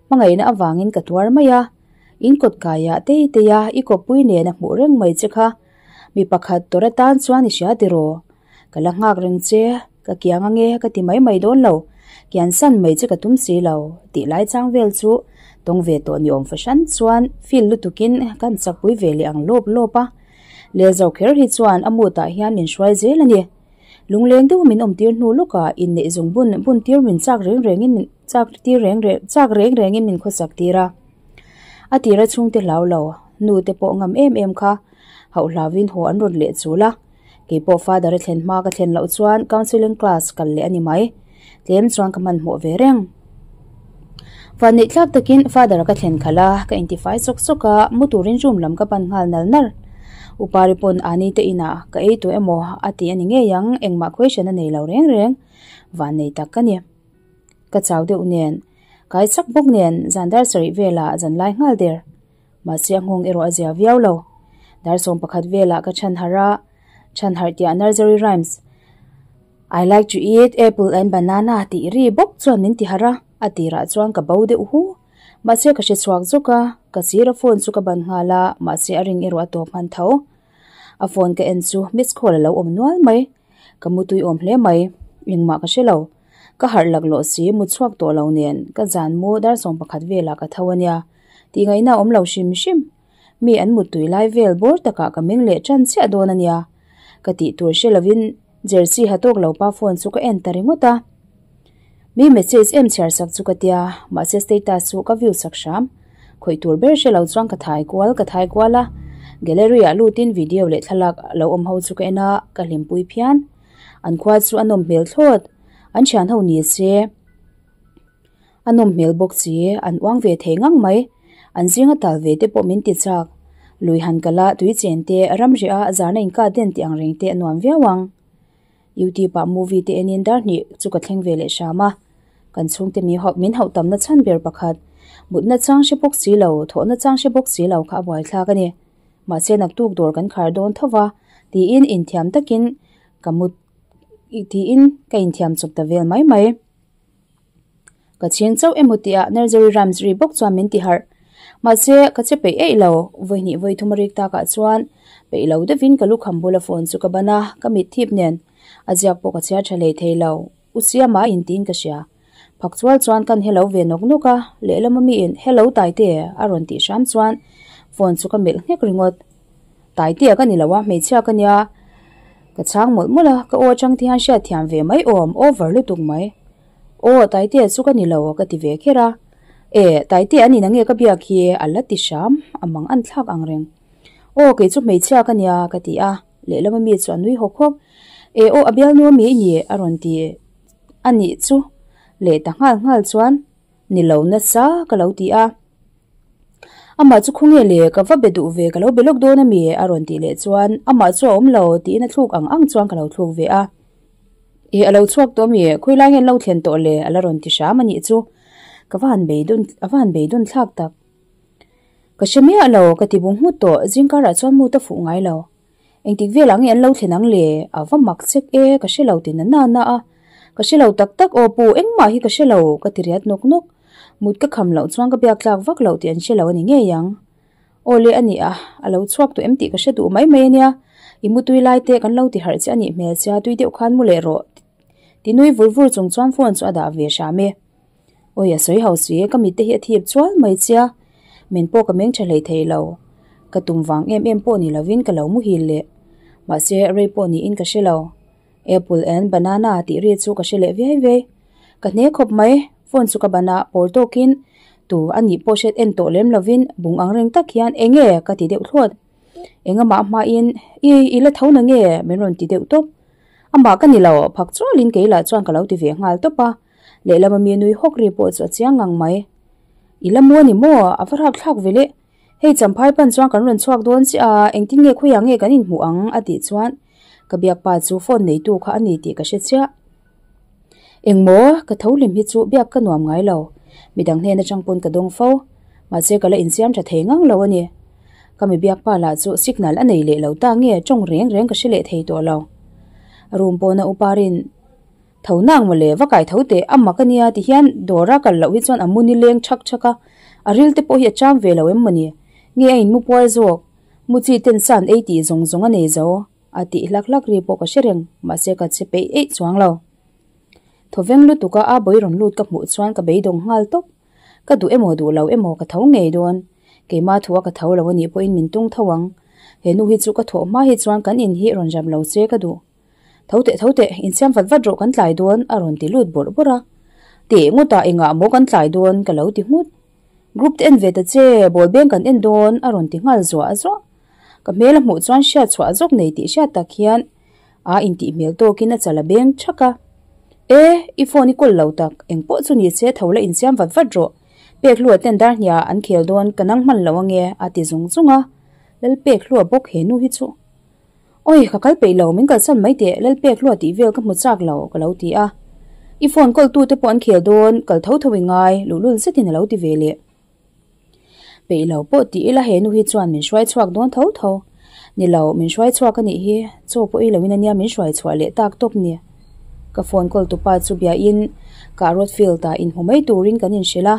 A: Hmangaihna avangin ka tuar mai a. In kawt kaiah tei tei a i kawppui nen a hmuh reng mai che kha. Mi pakhat tawrh atan chuan i hria tiraw? Ka la nghak reng che, ka kiang ange ka ti mai mai dawn lo, kian san mai che ka tum si lo, tih lai chang vel chu tawng ve tawh ni awm fahran chuan feel lutukin kan chakpui ve leh ang lawp lawp a. Lelzo kher hi chuan a mood ah hian min hruai zel a ni. Lungleng deuh min awm tir hnu lawkah inneih zung bun bun tir min chak reng rengin min chak tir reng reng chak reng rengin min khawsak tir a. A tira chhungte hlau lo, nu te pawh ngam em em kha. Hauh hlauvin haw an rawn leh chul a, keipawh father a thlen hma ka thlen loh chuan counselling class kal leh a ni mai. Tlem chuan ka hmanhmawh ve reng. Vanneih tlak takin father ka thlen khalh a, ka intifai sawk sawk a, mu turin room lam ka pan nghal nal nal. Upari pawn Ani te inah ka ei tawh emaw a ti a ni ngei ang, engmah question a nei lo reng reng. Vannei tak ka ni. Ka chau deuh nen, kai chak bawk nen zan dar sarih velah zan lai nghal der. Mahse a nghawng erawh a zia viau lo. Dar 11 velah ka chhan harh a, chhan harh tih ah nursery rhymes I like to eat apple and banana tih ri bawk chuan min ti harh a, a tirah chuan ka bo deuh hu. Mahse ka hre chhuak zawk a, ka sira phone chu ka ban nghal a, mahse a ring erawh a tawp hman tho. A phone ka en chu miss call a lo awm nual mai. Ka mutui awm hle mai, engmah ka hre lo. Ka harh laklawh si, mut chhuak tawh lo nen ka zan mu dar 11 velah ka tho a nia. Tih ngaihna a awm lo hrim hrim. Mi an muttui lai vel bawr takah ka meng leh tan chiah dawn a nia. Ka tih tur hre lovin jersey ha tawk lo pa phone chu ka en ta ringawt a. Mi message em chhiar sak chu ka tia, mahse status chu ka view sak hram. Khawih tur ber hre lo chuan ka thai kual ka thai kual a. Gallery ah lutin video leh thlalak lo awm ho chu ka en a, ka hlimpui phian. An khua chu a nawm hmel thlawt. An thian ho ni se. A nawm hmel bawk chi, an uang ve thei ngang mai. An zinga tal ve te pawh min ti chak. Lui han kal a, tui chen te, ram rih a, zana inka den tih ang reng te a nuam viau ang. Youtube ah movie te enin dar hnih chu ka thleng ve leh hram a. Kan chhungte mi hauh min hauh tamna chhan ber pakhat. Mutna chang hre bawk si lo, thawhna chang hre bawk si lo kha a buaithlak a ni. Mahse naktuk dawr kan khar dawn tho va, tiin inthiam takin ka mut tiin ka inthiam chawp ta vel mai mai. Ka chhing chauh emaw tih ah nursery rhymes ri bawk chuan min ti harh. Mahse, ka che peih eih lo. Vawi hnih vawi thum a rik takah chuan peih lo deuhin ka lukham bula phone chu ka ban a, ka mit thip nen a ziak pawh ka chhiar tha hlei thei lo. U Siama in tiin ka hria. Phak chual chuan kan hello ve nawk nawk a, lehlam ami in hello Taite a rawn tih hram chuan phone chu ka melh nghek ringawt. Taitea ka ni lo a, hmeichhia ka nia. Ka chhang mawlh mawlh a, ka aw atang te hian hriat thiam ve mai awm, over lutuk mai. Aw, Taitea chu ka ni lo, ka ti ve kher a. E, Taitea a ni na nge ka biak hi? A la ti hram, a mang an thlak ang reng. Aw kei chu hmeichhia ka nia ka ti a, lehlam ami chu a nui hawk hawk. E aw a bialnu ami i ni a rawn ti a nih chu leh ta nghal nghal chuan ni lo nasa ka lo ti a. Amah chu khawnge le ka va be duh ve ka lo be lawk dawn ami a rawn tih leh chuan amah chu a awm lo tiin a thluk ang ang chuan ka lo thluk ve a. Ih a lo chhuak tawh ami khawilai nge an lo thlen tawh le a la rawn ti hram a nih chu ka va han beidun a va han beidun thlak tak. Ka hre miah lo ka ti bu nghut tawh zingkarah chuan mut a fuh ngai lo. Engtik velah nge an lo thlen ang le? A va mak chek e, ka hre lo ti na na na a. Ka hre lo tak tak aw pu, engmah hi ka hre lo, ka ti riat nawk nawk. Mut ka kham loh chuan ka biak tlak vak loh tih an hre lo a ni ngei ang. Aw le a ni a, a lo chhuak tawh em tih ka hre duh mai mai a nia. I mutui lai te kan lo ti harh che a nih hmel sia, tui deuh khan mu leh rawh. Ti nui vur vur chung chuan phone chu a dah ve hram e. Awi a sawi ho si, ka mitte hi a thip chual mai chia. Men pawh ka meng tha hlei thei lo. Ka tum vang em em pawh ni lovin ka lo muhil leh. Mahse rei pawh niin ka hre lo. Apple and banana tih ri chu ka hre leh viai viai. Ka hne khawp mai, phone chu ka ban a, pawl tawkin tu a nih pawh hriat en tawh lem lovin bung ang reng tak hian enge ka ti deuh thlawt. Enggamah hmain i i la tho na nge min rawn ti deuh tawp. Amah ka ni lo, phak chualin kei lah chuan ka lo ti ve nghal tawp a. Lehlam ami nui hawk ri pawh chu a chiang ngang mai. I la mu a ni maw? A va rap thlak ve le. Hei champhai pan chuan kan rawn chhuak dawn chiah a, engtin nge khawiah nge kan inhmuh ang? a tih chuan ka biak pa chu phone neitu kha a ni tih ka hre chiah. Engmaw? Ka tho hlim hi chu biak ka nuam ngai lo. Midang hnen atang pawn ka dawng fo. Mahse ka la insiam tha thei ngang lo a ni. Ka mi biak pa lah chu signal a nei leh lo ta nge tawng reng reng ka hre leh thei tawh lo. Room pawna uparin. Tho nang mawle, va kai tho teh, a mak a nia ti hian dawr a kal loh hi chuan a mu ni leng chhak chhak a, a ril te pawh hi a cham ve lo em mawni? Nge a inmu puar zawk? Mu chi ten sa an ei tih zawng zawng a nei zo a tih hlak hlak ri pawh ka hre reng, mahse ka che peih eih chuang lo. Thawveng lutuk a a bawi rawn lut ka hmuh chuan ka beidawng nghal tawp. Ka duh emaw duh lo emaw ka tho ngei dawn. Keimah thu a ka tho lo a nih pawhin min tung tho ang. He nu hi chu ka thawh hma hi chuan kan in hi rawn zam lo se ka duh. Tho teh tho teh, insiam vat vat rawh kan tlai dawn a rawn ti lut bawrh bawrh a. Teh ngawtah engah maw kan tlai dawn ka lo ti nghut. Group te en ve ta che, ball beng kan en dawn a rawn ti nghal zuah zuah. Ka hmel a hmuh chuan hriat chhuah zawk nei tih hriat tak hian a intih hmel tawkin a chal a beng thak a. E, i phone i kawl lo tak, engpawh chu ni se tho la insiam vat vat rawh. Pek hlua ten dar hniah an khel dawn ka nang hman lo ange a ti zung zung a. Lal pek hlua bawk he nu hi chu. Awi, ka kal peih lo, min kalsan mai teh, Lalpek hlua tih vel ka hmu chak lo, ka lo ti a. I phone call tute pawh an khel dawn, kal tho tho i ngai, luhlul zetin a lo ti ve leh. Peih lo pawh ti ila he nu hi chuan min hruai chhuak dawn tho tho. Ni lo, min hruai chhuak a nih hi, chaw pawh i loin ania min hruai chhuah leh tak tawp ni. Ka phone call tupa chu biain Kah Road Field ah inhmu mai turin kan inhrilh a,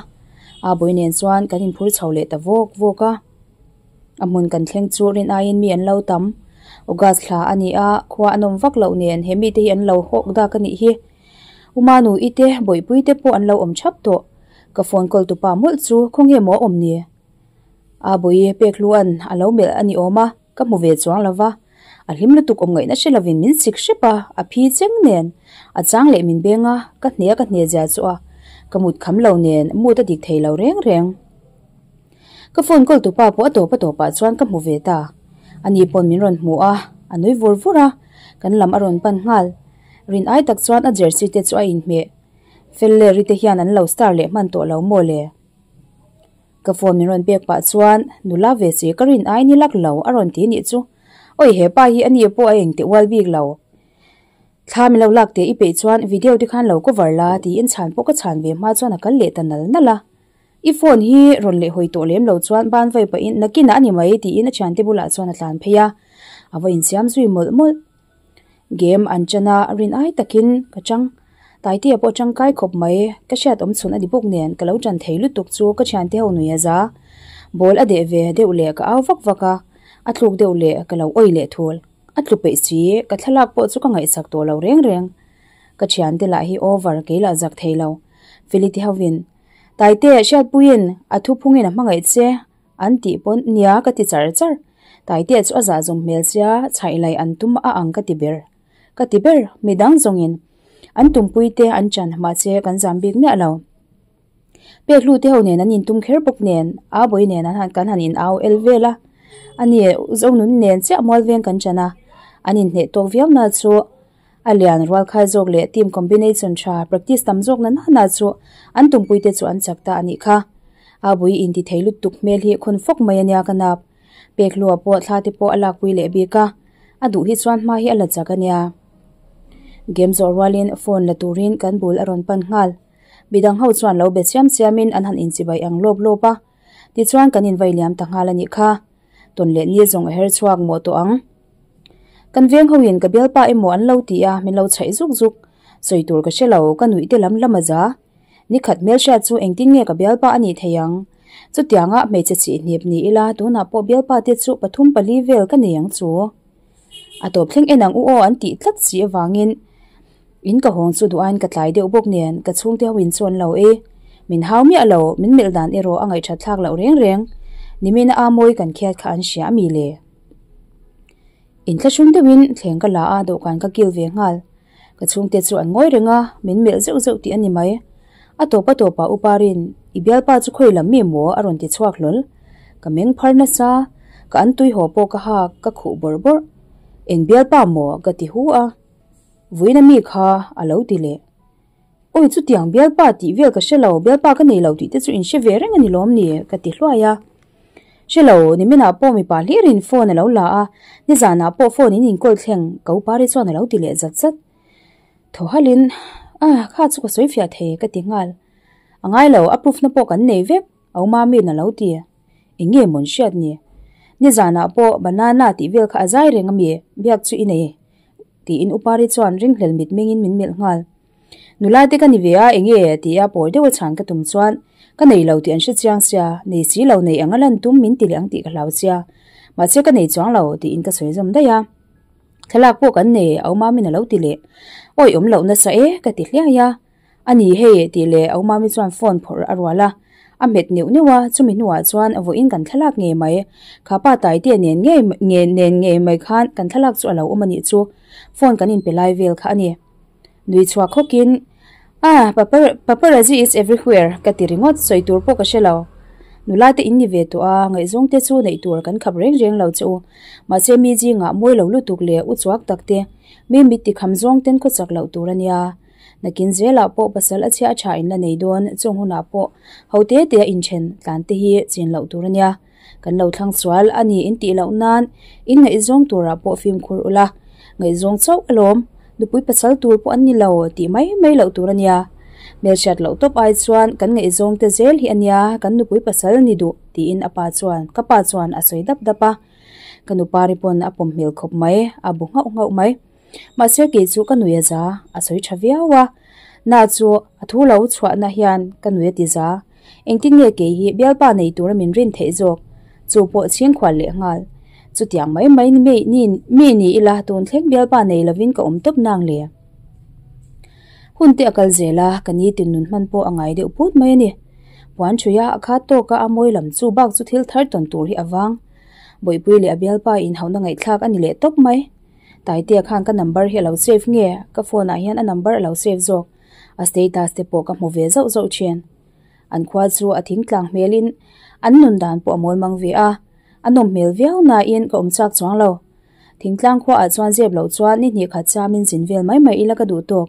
A: a bawi nen chuan kan inphur chho leh ta vawk vawk a. A hmun kan thleng chu rin aiin mi an lo tam. August thla a ni a, khua a nawm vak loh nen he mite hi an lo hawk dak a nih hi. Umanu i te, Bawihpui te pawh an lo awm thap tawh. Ka phone call tupa mawlh chu khawnge maw a awm ni? A bawi pek hluan a lo melh a ni awm a, ka hmu ve chuang lo va. A hlim lutuk awm ngaihna hre lovin min chik hrep a, a phi cheng nen. A chang leh min beng a, ka hne a ka hne zia chu a. Ka mut kham lo nen, mood a dik thei lo reng reng. Ka phone call tupa pawh a tawp a tawpah chuan ka hmu ve ta. Ani pawn min rawn hmu a, a nui vur vur a, kan lam a rawn pan nghal. Rin ai tak chuan a jersey te chu a inhmeh. Fel leh ri te hian an lo star leh hman tawh lo maw le? Ka phone min rawn pek pah chuan nula ve che ka rin ai ni lak lo a rawn ti nih chu. Awi hepa hi ani pawh a engteh ual bik lo. Thla min lo lak teh i peih chuan video te khan lo cover la tiin chhan pawh ka chhan ve hma chuan a kal leh ta nal nal a. I phone hi rawn leh hawi tawh lem lo chuan ban vawi pahin nakinah a ni mai tiin a thiante bulah chuan a tlan phei a, a va insiam zui mawlh mawlh. Game an chan a, rin ai takin ka chang. Taitea pawh tangkai khawp mai, ka hriat awm chhun a ni bawk nen ka lo chan thei lutuk chu ka thiante ho nui a za. Ball a deh ve deuh leh ka au vak vak a, a tluk deuh leh ka lo awih leh thul. A tlu peih si, ka thlalak pawh chu ka ngaihsak tawh lo reng reng. Ka thiante lah hi over kei lah zak thei lo. Felity hovin Taite, Hriatpuiin a thuphungin a hmangaih che an tih pawn nia ka ti char char. Taitea chu a zahzawm hmel sia, chhaih laih an tum a ang ka ti ber. Ka ti ber, midang zawngin an tumpui te an chan mahse kan zam bik miah lo. Pek hlu te ho nen an intum kher bawk nen, Aa bawi nen an han kan han in au el vel a. A ni, Zonun nen chiah mual veng kan chan a, an inhneh tawk viau na chu a lian rual khai zawk leh team combination tha practice tam zawk na nana chu an tumpui te chu an chak ta a nih kha. A bui inti thei lutuk hmel hi khawn fawk mai a nia ka nap. Pek hlua pawh thla te pawh a lakpui leh bik a, a duh hi chuan hma hi a la chak a nia. Game zawh rualin phone la turin kan bul a rawn pan nghal. Midang ho chuan lo be chiam chiamin an han inchibai ang lawp lawp a, tichuan kan invai liam ta nghal a nih kha. Tawn leh ni zawng a her chhuak mawh tawh ang. Kan veng hoin ka bialpa emaw an lo ti a, min lo chhaih zuk zuk. Sawi tur ka hre lo, ka nuih te lam lam a za. Nikhat hmelhriat chu engtin nge ka bialpa a nih thei ang? Chutianga hmeichhe chihhnip ni ila tunah pawh bialpa te chu pathum pali vel ka nei ang chu. A tawp thleng en ang u aw an tih tlat si avangin in ka hawng chu duh aiin ka tlai deuh bawk nen ka chhungte ho in chu an lo e. Min hau miah lo, min melh dan erawh a ngaihthat thlak loh reng reng. Nimina a mawi kan khiat kha an hria a mi le? Inthlahrung deuhin thleng ka la a, dawhkan ka kil ve nghal. Ka chhungte chu an ngawi reng a, min melh zeuh zeuh tih a ni mai. A tawp a tawpah Upa Rin, i bialpa chu khawi lam mi maw? a rawn ti chhuak hlawl. Ka meng phar nasa, ka an tui haw pawh ka hak, ka khuh bawrh bawrh. Eng bialpa maw? ka ti hu a. Vuina mi kha a lo ti leh. Awi chutiang bialpa tih vel ka hre lo, bialpa ka nei lo tih te chu in hre ve reng a ni lawm ni? ka ti hluai a. Hre lo, niminah pawh mipa hlirin phone a lo la a, nizanah pawh phone in inkawl thleng ka upari chuan a lo ti leh zat zat. Thaw halin, Ah, kha chu ka sawi fiah thei ka ti nghal. A ngai lo, a proof na pawh kan nei vek, a umamiin a lo ti. Eng nge mawn hriat ni? Nizanah pawh banana tih vel kha a zai reng a mi, biak chu i nei tiin upari chuan ringhlel mitmengin min melh nghal. Nula te ka ni ve a, enge tia pawi deuha chhan ka tum chuan ka nei lo tih an hre chiang sia, nei si lo nei anga lan tum min ti leh ang tih ka hlau sia, mahse ka nei chuang lo tiin ka sawi zawm daih a. Thlalak pawh kan nei, a awmam in a lo ti leh. Awi awm loh nasa e ka ti hliai a. A ni hei tih leh a awmami chuan phone phawrh a rual a, a hmet neuh neuh a, chumi hnuah chuan vawiin kan thlalak ngei mai, kha pa Taitea nen ngei nen ngei mai khan kan thlalak chu a lo awm a nih chu, phone kan inpe lai vel kha a ni. Nui chhuak hawkin, Ah, paparazzi is everywhere, ka ti ringawt, sawi tur pawh ka hre lo. Nula te in ni ve tawh a, ngaihzawng te chu neih tur kan khap reng reng lo che u. Mahse mi zingah mawi lo lutuk leh u chuak tak te, mi mit ti kham zawng ten khaw chak loh tur a nia. Nakin zelah pawh pasal a chhia a tha in la nei dawn, chung hunah pawh ho te te a inthen tlan te hi chin loh tur a nia. Kan lo thlang sual a ni in tih loh nan in ngaihzawng turah pawh fimkhur ula, ngaihzawng chauh alawm, nupui pasal tur pawh an ni lo tih mai mai loh tur a nia. Hmelhriat loh tawp ai chuan kan ngaihzawng te zel hi a nia kan nupui pasal ni duh tiin a pa chuan ka pa chuan a sawi dap dap a. Ka nupa ri pawn a pawm hmel khawp mai, a bu nghauh nghauh mai. Mahse kei chu ka nui a za, a sawi tha viau a. Na chu a thu lo chhuahna hian ka nui a ti za. Engtin nge kei hi bialpa nei tura min rin theih zawk? Chu pawh chhingkhual leh nghal. Chutiang mai mai ni mi ni ila tun thleng bialpa nei lovin ka awm tawp nang le. Hun te a kal zel a, ka nitin nun hman pawh a ngai deuh put mai a ni. Puan ṭhuia a khat tawka a mawi lam chu bak chu thil thar tawn tur hi a vang. Bawihpui leh a bialpa inhauhna ngaihthlak a ni leh tawp mai. Taitea khan ka number hi a lo save nge? Ka phone ah hian a number a lo save zawk. A status te pawh ka hmu ve zauh zauh thin. An khua chu a thing tlang hmelin an nun dan pawh a mawl mang ve a, a nawm hmel viau nain ka awm chak chuang lo. Thingtlang khua ah chuan zep loh chuan ni hnih khat chamin zin vel mai mai ila ka duh tawk.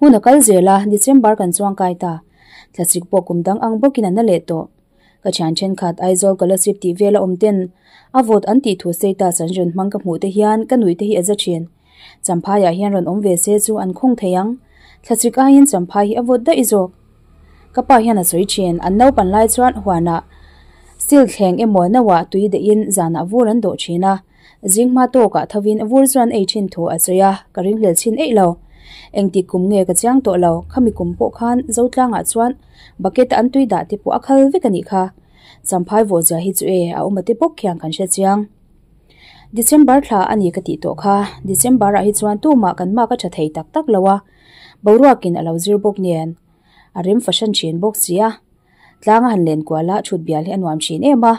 A: Hun a kal zel a, December kan chuang kai ta. Thlasik pawh kum dang ang bawkin a na leh tawh. Ka thian thenkhat Aizawl Scholarship tih vela awm ten a vote an tih thu status an rawn hmang ka hmuh te hian ka nuih te hi a za thin. Champhaiah hian rawn awm ve se chu an khawng thei ang. Thlachik aiin Champhai hi a vote daih zawk. Ka pa hian a sawi thin, an naupan lai chuan huanah steel thleng emaw nauah tui dahin zanah vur an dawh thin a. Zing hma tawkah thovin vur chuan ei thin thu a sawi a, ka ringhlel chhin eih lo. Engtik kum nge ka chiang tawh lo, khami kum pawh khan Zotlangah chuan bucket a an tui dah te pawh a khal vek a nih kha. Champhai vawhzia hi chu e, a awm a te bawk khian kan hre chiang. December thla a ni ka tih tawh kha, December ah hi chuan tumah kan mak a tha thei tak tak lo a, boruakin a lo zir bawk nen a rem fahran thin bawk si a, tlang a han len kual a thut bial hi a nuam thin em a.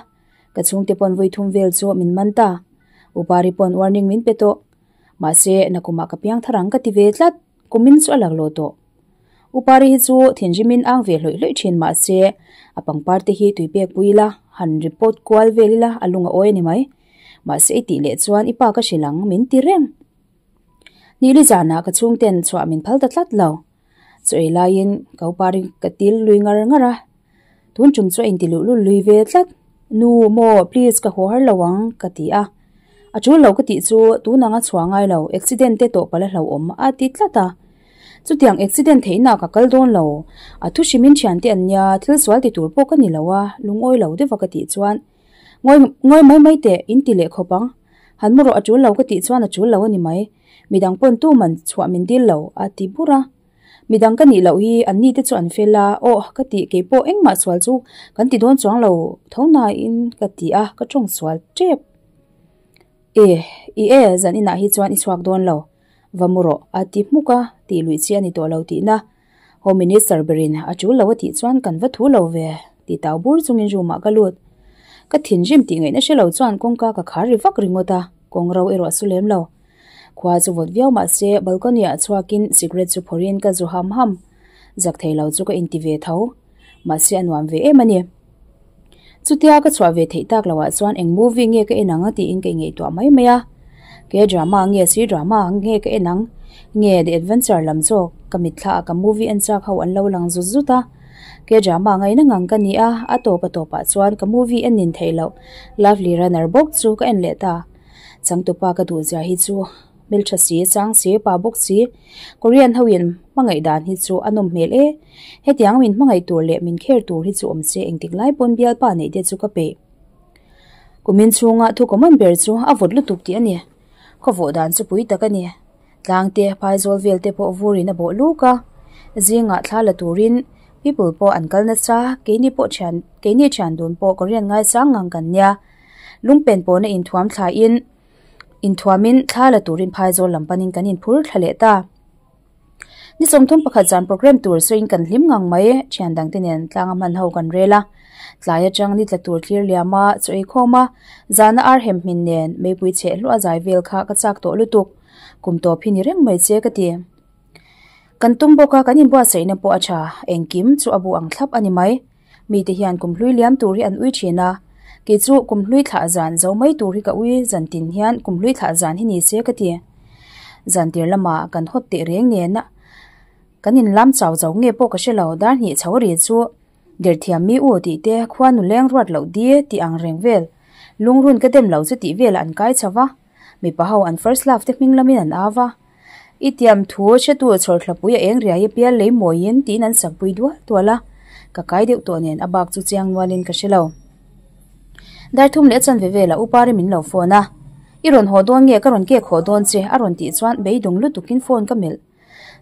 A: Ka chhungte pawn vawi thum vel chu min man ta. Upari pawn warning min pe tawh. Mahse, nakumah ka piang thar ang ka ti ve tlat. Kumin chu a lak lo tawh. U Pari hi chu thinrimin ang ve hlawih hlawih thin mah se a pangpar te hi tui pek pui ila han report kual vel ila a lung a awi a ni mai. Mahse i tih leh chuan i pa ka hrilh ang min ti reng. Nili zanah ka chhungten chhuah min phal ta tlat lo. Chaw ei laiin ka upari ka til lui ngar ngar a, tun tum chu a inti luh lul lui ve tlat. Nu maw please ka haw har lo ang ka ti a, a tul lo ka tih chu tun anga chhuah ngai lo accident te tawh palh a hlauhawm a ti tlat a. Chutiang accident theihna ka kal dawn lo, a thu hrimin thiante an nia thil sual ti tur pawh ka ni lo a, lungawi lo deuh a ka tih chuan Ngawi ngawi mai mai teh in ti leh khawp ang. Han mu rawh a tul lo ka tih chuan a tul lo a ni mai. Midang pawn tu man chhuah min dil lo a ti bur a. Midang ka nih loh hi an ni te chu an fel a, aw ka tih kei pawh engmah sual chu kan ti dawn chuang lo tho nain ka ti a, ka tawng sual tep. E, i e, zan inah hi chuan i chhuak dawn lo. Va mu rawh a ti hmuk a, tih luih chi a ni tawh lo tihna. Home Minister berin a tul lo a tih chuan kan va thu lo ve tih tau bur chungin room ah ka lut. Ka thinrim tih ngaihna hre lo chuan kawngka ka khar ri vak ringawt a, kawng ro erawh a su lem lo. Khua chu vawt viau mah se balcony ah chhuakin cigarette chu phawrhin ka zu ham ham. Zak thei lo chu ka inti ve tho. Mahse a nuam ve em a ni. Chutia ka chhuah ve theih tak loah chuan eng movie nge ka en ang tiin ka ingaihtuah mai mai a. Ke drama nge C drama nge ka en ang nge The Adventure lam zawk ka mitthla ah ka movie en chak ho an lo lang zut zut a. Ke drama ngaina ngang ka ni a, a tawp a tawpah chuan ka movie en nin theih loh Lovely Runner bawk chu ka en leh ta. Changtupa ka duhzia hi chu. Hmeltha si, chang si, pa bawk si, Korean ho in hmangaih dan hi chu a nawm hmel e. Hetiang min hmangaih tur leh min kher tur hi chu awm se engtik lai pawn bialpa neih te chu ka peih. Kumin chhunga thu common ber chu a vawt lutuk tih a ni. Khawvawh dan chu pui tak a ni. Tlang te, phaizawl vel te pawh vurin a bawh luk a. Zingah thla la turin people pawh an kal nasa, keini pawh thian, keini thian dun pawh Korean ngaisang ngang kan nia. Lungpen pawhna inthuam thlaiin. Inthuamin thla la turin phaizawl lam panin kan inphur thla leh ta. Ni 31 zan program tur sawiin kan hlim ngang mai, thian dangte nen tlanga hman ho kan rel a. Tlai atang ni tla tur thlir liam a, chaw ei khawm a, zana ar hem hmin nen meipui chheh hluah zai vel kha ka chak tawh lutuk. Kum tawp hi ni reng mai che ka ti. Kan tum bawk a, kan inbuatsaihna pawh a tha, engkim chu a bu ang thlap a ni mai. Mite hian kum hlui liam tur hi an ui thin a, kei chu kum hlui thlah zan zo mai tur hi ka ui zan tin hian kum hlui thlah zan hi ni se ka ti. Zan tir lamah kan hawt teh reng nen a, kan inlam chau zo nge pawh ka hre lo, dar hnih chho ri chu derthiam mi u tih te khua nu leng ruat loh di tih ang reng vel, lungrun ka dem lo chu tih velah an kai chho va. Mipa ho an first love te hming lamin an au va, I tiam thu hretu chhawrthlapui a eng riai a pial lei mawiin tiin an sakpui dual dual a, ka kai deuh tawh nen a bak chu chiang nualin ka hre lo. Dar thum leh a chanve velah u Pari min lo phone a, I rawn haw dawn nge ka rawn kek haw dawn che a rawn tih chuan beidawng lutukin phone ka melh.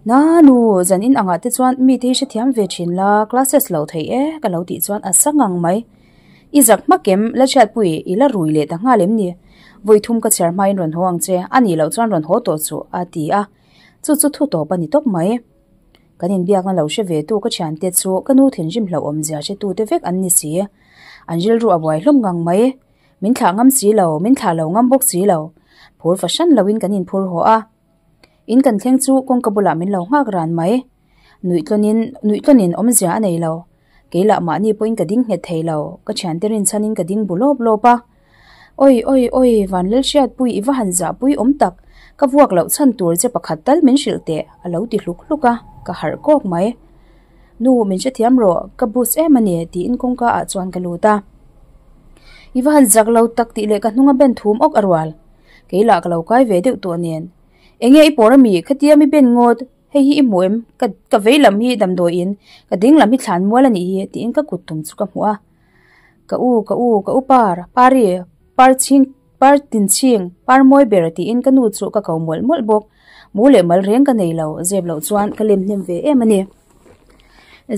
A: Na nu, zan in angah te chuan mite hi hrethiam ve thin la, classes lo thei e ka lo tih chuan a sa ngang mai. I zak hmak em, la chhiatpui i la rui leh ta nghal em ni? Vawi thum ka chhiar hmain rawn haw ang che, a nih loh chuan rawn haw tawh chu a ti a, chu chu thu tawp a ni tawp mai. Kan inbiakna lo hre ve tu ka thiante chu ka nu thinrim hlauhawm zia hre tu te vek an ni si. An rilru a buai hlawm ngang mai. Min thlah ngam si lo, min thlah lo ngam bawk si lo. Phur fahran loin kan inphur haw a. In kan thleng chu kawngka bulah min lo nghak ran mai. Nuih tlawnin nuih tlawnin awmzia a nei lo. Kei lah mahni pawhin ka ding nghet thei lo, ka thiante rinchhanin ka ding bu lawp lawp a. Oi oi oi, Vanlalhriatpui i va han zahpui awm tak, ka vuak loh chhan tur che pakhat tal min hrilh teh, a lo ti hluk hluk a, ka harh kawk mai. Nu, min hrethiam rawh, ka bus em a ni, tiin kawngka ah chuan ka lut a. I va han zak lo tak tih leh ka hnung a ben thum awk a rual. Kei lah ka lo kai ve deuh tawh nen. Enge i pawr ami? Khatia mi ben ngawt. Hei hi i hmu em? Ka ka vei lam hi damdawi in, ka ding lam hi thlan mual a nih hi tiin ka kut tum chu ka hmuh a. Ka u, ka u, ka u par, pari, par chhing, par tin chhing, par mawi ber tiin ka nu chu ka ko mawlh mawlh bawk. Mu leh mal reng ka nei lo, zep loh chuan ka lem hnem ve em a ni.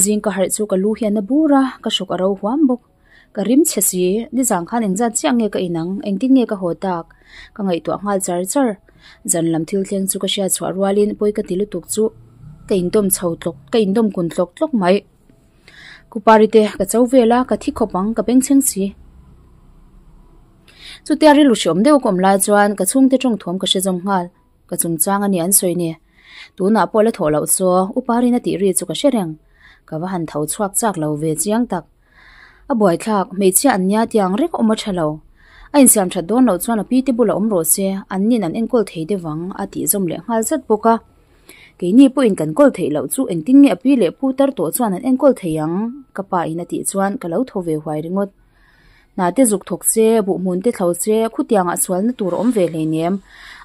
A: Zing ka harh chu ka lu hian a bur a, ka hruk a ro huam bawk. Ka rim chhe si, nizan khan engzat chiah nge ka inang, engtin nge ka haw tak? Ka ngaihtuah nghal char char. Zan lam thil thleng chu ka hriat chhuah rualin pawi ka ti lutuk chu ka indawm chho tlawk, ka indawm kun tlawk tlawk mai. Kupari te ka cho vel a, ka thi khawp ang, ka bengchheng si. Chutia rilru hreawm deuh ka awm lai chuan ka chhungte tawngthuam ka hre zawm nghal. Ka chungchang a ni an sawi ni. Tunah pawh la thawh loh chu U Parin a tih ri chu ka hre reng. Ka va han tho chhuak chak lo ve chiang tak. A buaithlak, hmeichhia an nia tih ang reng a awm a tha lo. A insiam that dawn loh chuan a pi te bulah awm rawh se, an nin an enkawl thei deuh ang a tih zawm leh nghal zat bawk a. Keini pawhin kan kawl theih loh chu engtin nge a pi leh pu tar tawh chuan an enkawl thei ang? ka pa in a tih chuan ka lo tho ve huai ringawt. Hna te zuk thawk se, buhhmun te thlo se, khutiangah sualna tur a awm ve hleinem.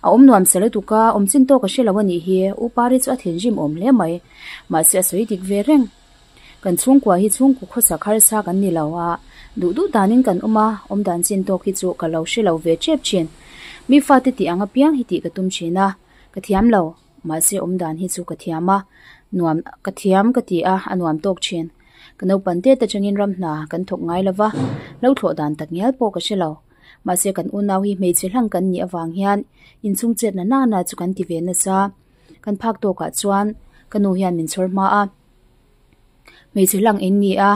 A: A awm nuam sa lutuk a, awm chin tawk a hre lo a nih hi, U Pari chu a thinrim awm hle mai. Mahse a sawi dik ve reng. Kan chhungkua hi chhungkaw khawsak harsa kan ni lo a, duh duh danin kan awm a, awm dan chin tawk hi chu ka lo hre lo ve tep thin. Mi fate tih ang apiang hi tih ka tum thin a, ka thiam lo, mahse awm dan hi chu ka thiam a, nuam ka thiam ka ti a, a nuam tawk thin. Ka naupang tet atangin ram hna kan thawk ngai lo va, lo thlawh dan tak ngial pawh ka hre lo. Mahse kan unau hi hmeichhe hlang kan nih avang hian inchhung chetna nana chu kan ti ve nasa. Kan phak tawkah chuan ka nu hian min chhawr hma a. Hmeichhe hlang in ni a,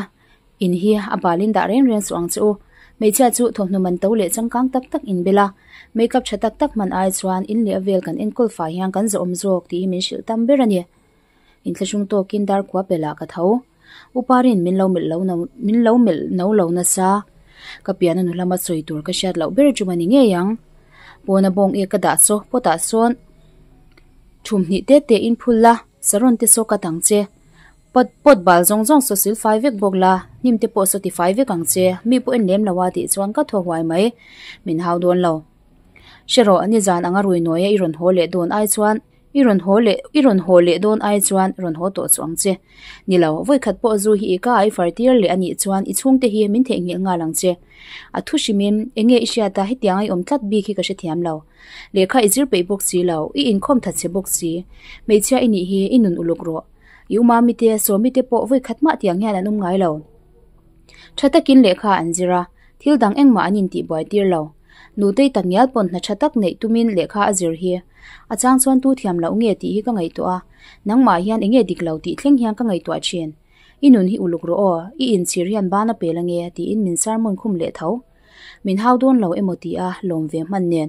A: in hi a balin dah reng reng suh ang che u. Hmeichhia chu thawmhnaw man to leh changkang tak tak in bel a, make up tha tak tak hman ai chuan in leh a vel kan enkawl fai hian kan zawhawm zawk tih hi min hrilh tam ber a ni. Inthlahrung tawkin dar kua pelh ah ka tho. U Parin min lo melh lo no min lo melh no lo nasa. Ka pian a nu lama sawi tur ka hriat loh ber tum a ni ngei ang. Pawna bawng ek ka dah saw pot ah sawn thumhnih te te in phul la. Saron te saw kat ang che. Pot pot bal zawng zawng saw sil fai vek bawk la, hnim te pawh saw ti fai vek ang che, mi pawh en lem lo a tih chuan ka thaw huai mai. Min hau dawn lo. Hre rawh, nizan anga rui nawi a i rawn haw leh dawn ai chuan, i rawn haw leh, i rawn haw leh dawn ai chuan rawn haw tawh chu ang che. Ni lo, vawikhat pawh zu hi i ka a i far tir leh a nih chuan i chhungte hi min theihnghilh nghal ang che. A thu hrimin, enge i hriat a, hetiang a i awm tlat bik hi ka hrethiam lo. Lehkha i zir peih bawk si lo, i inkhawm that che bawk si. Hmeichhia i nih hi i nun uluk rawh. I umami te, sawmi te pawh vawi khat mah tiang hian an awm ngai lo. Tha takin lehkha an zir a, thil dang engmah an intihbuai tir lo. Nutei tak ngial pawn hna tha tak neih tumin lehkha a zir hi. A chang chuan tu thiam loh nge tih hi ka ngaihtuah a, nangmah hian enge dik lo tih thleng hian ka ngaihtuah thin. I nun hi uluk rawh aw, i inchhir hian ban a pel ange tiin min sermon khum leh tho. Min hau dawn lo emaw ti a lawm ve hman nen.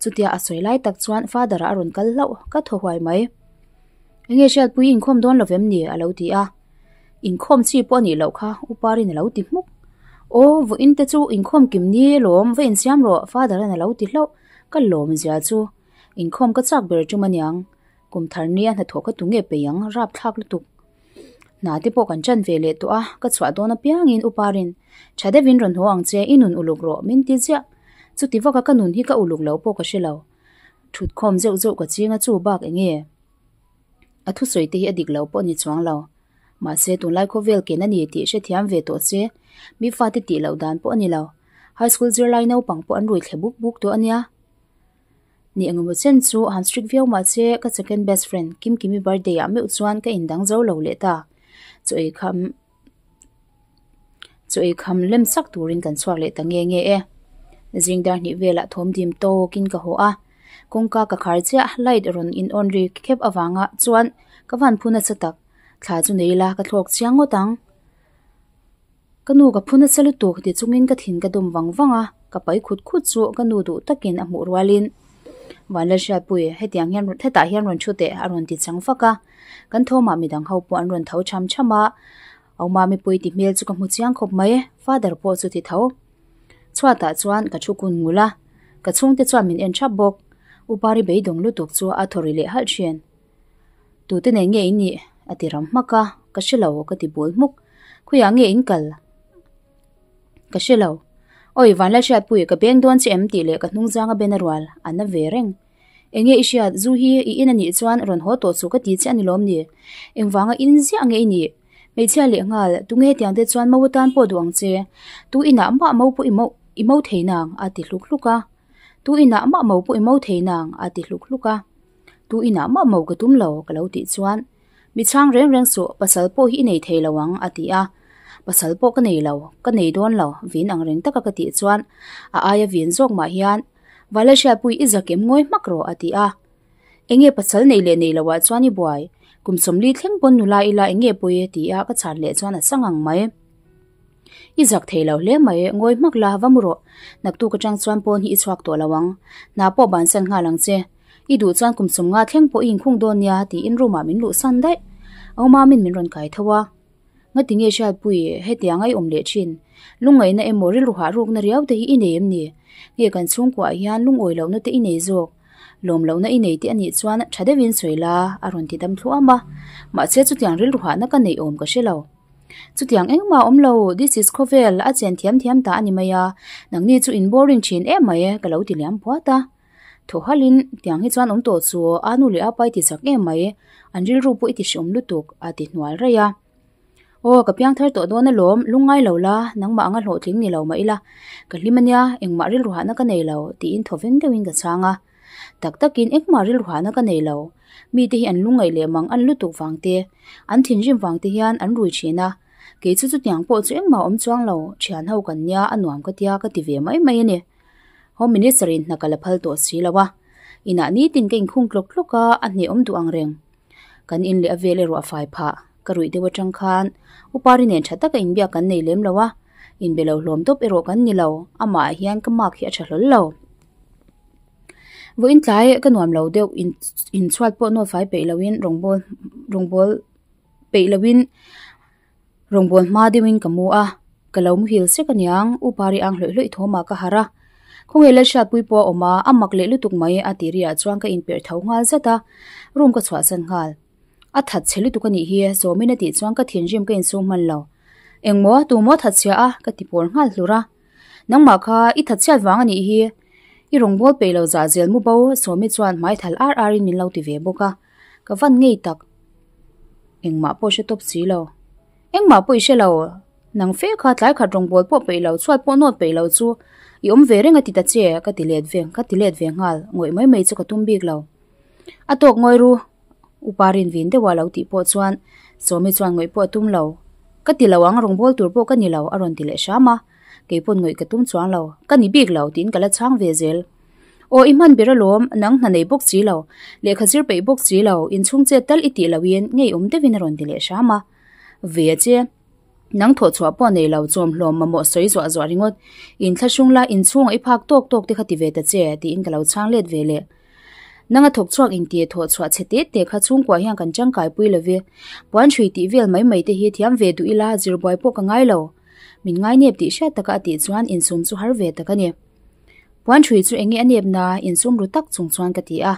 A: Chutia a sawi lai tak chuan father a rawn kal hlauh ka thaw huai mai. Enge hriatpui inkhawm dawn lo vem ni a lo ti a. Inkhawm chi pawh a nih loh kha U Parin a lo ti hmuk. Aw vawiin te chu inkhawm kim ni lawm va insiam rawh father an a lo ti hlauh ka lawm zia chu. Inkhawm ka chak ber tum aniang. Kum thar nia hnathawh ka tu nge peih ang rapthlak lutuk. Hna te pawh kan ṭan ve leh tawh a, ka chhuah dawn apiangin U Parin, Ṭha deuhin rawn haw ang che, i nun uluk rawh, min ti ziah. Chuti vaka ka nun hi ka uluk lo pawh ka hre lo. Ṭhutkhawm zeuh zeuh ka ching a chu bak eng nge? A thusawi te hi a dik lo pawh a ni chuang lo. Mahse tunlai khawvel ken a ni tih hrethiam ve tawh che, mi fate tih loh dan pawh a ni lo. High school zirlai naupang pawh an rui thle buk buk tawh a nia. Ni engemaw chen chu han strict viau mah se ka second best friend Kimkimi birthday ah meuh chuan ka indang zo lo leh ta. Chaw ei kham chaw ei kham lem sak turin kan chhuak leh ta nge nge e. Zing dar hnih velah thawm dim tawkin ka haw a, kawngka ka khar chiah light rawn in on ri khep avanga chuan ka van phu nasa tak, thla chu nei ila ka thlawk chiang ngawt ang. Ka nu ka phu nasa lutuk ti chungin ka thin ka dawm vang vang a, ka pai khut khut chu ka nu duh takin a hmuh rualin Vanlalhriatpui hetiang hian hetah hian rawn thu teh a rawn ti chang fak a, kan thawmah midang ho pawh an rawn tho cham cham a, Auma mipui ti hmel chu ka hmu chiang khawp mai, father pawh chu ti tho. Chhuatah chuan ka thu kun ngul a, ka chhungte chuan min en thap bawk, U Pari beidawng lutuk chu a thaw ri leh halh thin. Tute nen nge in nih? A ti ram hmak a, ka hre lo ka ti bul hmuk. Khawiah nge in kal? Ka hre lo. Awi Vanlalhriatpui ka beng dawn che em tih leh ka hnung zanga ben a rual a na ve reng. Enge i hriat zu hi i in a nih chuan rawn haw tawh chu ka ti che a ni lawm ni? Engvanga in ziah nge i nih? Hmeichhia leh nghal, tunge hetiang te chuan mo atan pawh duh ang che? Tu inah mah mo pawh i mo i mo thei nang? A ti hluk hluk a. Tu inah mah mo pawh i mo thei nang? A ti hluk hluk a. Tu inah mah mo ka tum lo ka lo tih chuan mi chhang reng reng suh pasal pawh hi i nei thei lo ang a ti a, pasal pawh ka nei lo ka nei dawn lo vin ang reng taka ka tih chuan a aia vin zawk mah hian Valahriatpui i zakem ngawi hmak rawh a ti a, enge pasal nei leh nei loah chuan i buai kum sawmli thleng pawn nula ila enge pawi a ti a ka chhan leh chuan a chang ang mai. I zak thei lo hle mai, ngawi hmak la va mu rawh. Naktuk atang chuan pawn hi i chhuak tawh lo ang. Hna pawh bansan nghal ang che. I duh chuan kum 50 thleng pawh i inkhung dawn nia tiin room ah min luhsan daih. Au Mamin min rawn kai tho a. Ngati nge Hriatpui hetiang a i awm leh thin? Lungngaihna emaw rilru hah rukna riau te hi i nei em ni? Nge kan chhungkuah hian lungawi lohna te i nei zawk? Lawm lohna i nei te a nih chuan tha deuhin sawi la a rawn ti dam thluam a. Mahse chutiang rilru hahna ka neih awm ka hre lo. Chutiang engmah a awm lo, this is khawvel a chen thiam thiam ta a ni mai a, nangni chu in boring thin em mai ka lo ti liam puat a. Thaw halhin tiang hi chuan awm tawh chu a nu leh a pa i ti chak em mai, an rilru pawh i ti hreawm lutuk a ti hnual raih a. Aw ka piang thar tawh dawn alawm, lungngai lo la, nangmah anga hlawhtling ni lo mah ila, ka hlim ania, engmah rilru hahna ka nei lo tiin thaw veng deuhin ka chhang a. Tak takin engmah rilru hahna ka nei lo, mite hi an lungngaih leh mang an lutuk vang te, an thinrim vang te hian an rui thin a, kei chu chutiang pawh chu engmah a awm chuang lo, thian ho kan nia a nuam ka tia ka ti ve mai mai a ni. Home Minister in hna ka la phal tawh si lo a, inah nitin ka inkhung tlawk tlawk a, a hnehawm duh ang reng. Kan in leh a vel erawh a fai phah, ka ruih deuh atang khan Upari nen tha taka inbiak kan nei lem lo a, inbe lo hlawm tawp erawh kan ni lo, amah ah hian ka mark hi a tha hlawl lo. Vawiin tlai ka nuam lo deuh in inchhuat pawh nawt fai peih loin rawngbawl rawngbawl peih loin Rawngbâwl hma deuhin ka mu a, ka lo muhil sek aniang, U Pari ang hlawih hlawih thawmah ka harh a. Khawnge Lalhriatpui pawh a awm a, a mak leh lutuk mai a tih riah chuan ka inperh tho nghal zat a, room ka chhuahsan nghal. A that chhe lutuk a nih hi, Sawmin a tih chuan ka thinrim ka insum hman lo. Engmaw, tumaw that chhia a? ka ti pawl nghal hlur a. Nangmah kha i that chhiat vang a nih hi, i rawngbâwl peih lo zah zel mu bo, Sawmi chuan hmai thal ar arin min lo ti ve bawk a. Ka van ngei tak. Engmah pawh hre tawp si lo. Engmah pawh i hre lo. Nang fe kha tlai khat rawngbâwl pawh peih lo, chhuat pawh nawt peih lo chu i awm ve reng a ti ta che, ka ti let ve, ka ti let ve nghal. Ngawih mai mai chu ka tum bik lo. A tawk ngawi ru, Upa rinvin deuha lo tih pawh chuan Sawmi chuan ngawih pawh a tum lo. Ka ti lo ang, rawngbâwl tur pawh ka ni lo, a rawn ti leh hram a. Kei pawn ngawih ka tum chuang lo. Ka ni bik lo, tiin ka la chhang ve zel. Aw i hman ber alawm, nang hna nei bawk si lo, lehkha zir peih bawk si lo, inchhung chet tal i tih loin ngeiawm deuhin a rawn ti leh hram a. Ve a che. Nang thawh chhuah pawh nei lo, chawmhlawm mamawh sawi zuah zuah ringawt, inthlahrung la, inchhungah i phak tawk tawk te kha ti ve ta che, tiin ka lo chhang let ve leh. Nanga thawk chhuak inti thawh chhuah chhe te te kha chhungkua hian kan tangkai pui lo ve. Puan hrui tih vel mai mai te hi thiam ve duh ila, zir buai pawh ka ngai lo. Min ngai nep tih hriat taka a tih chuan insum chu har ve tak a ni. Puan hrui chu enge a nep na insum ru tak chung chuan ka ti a.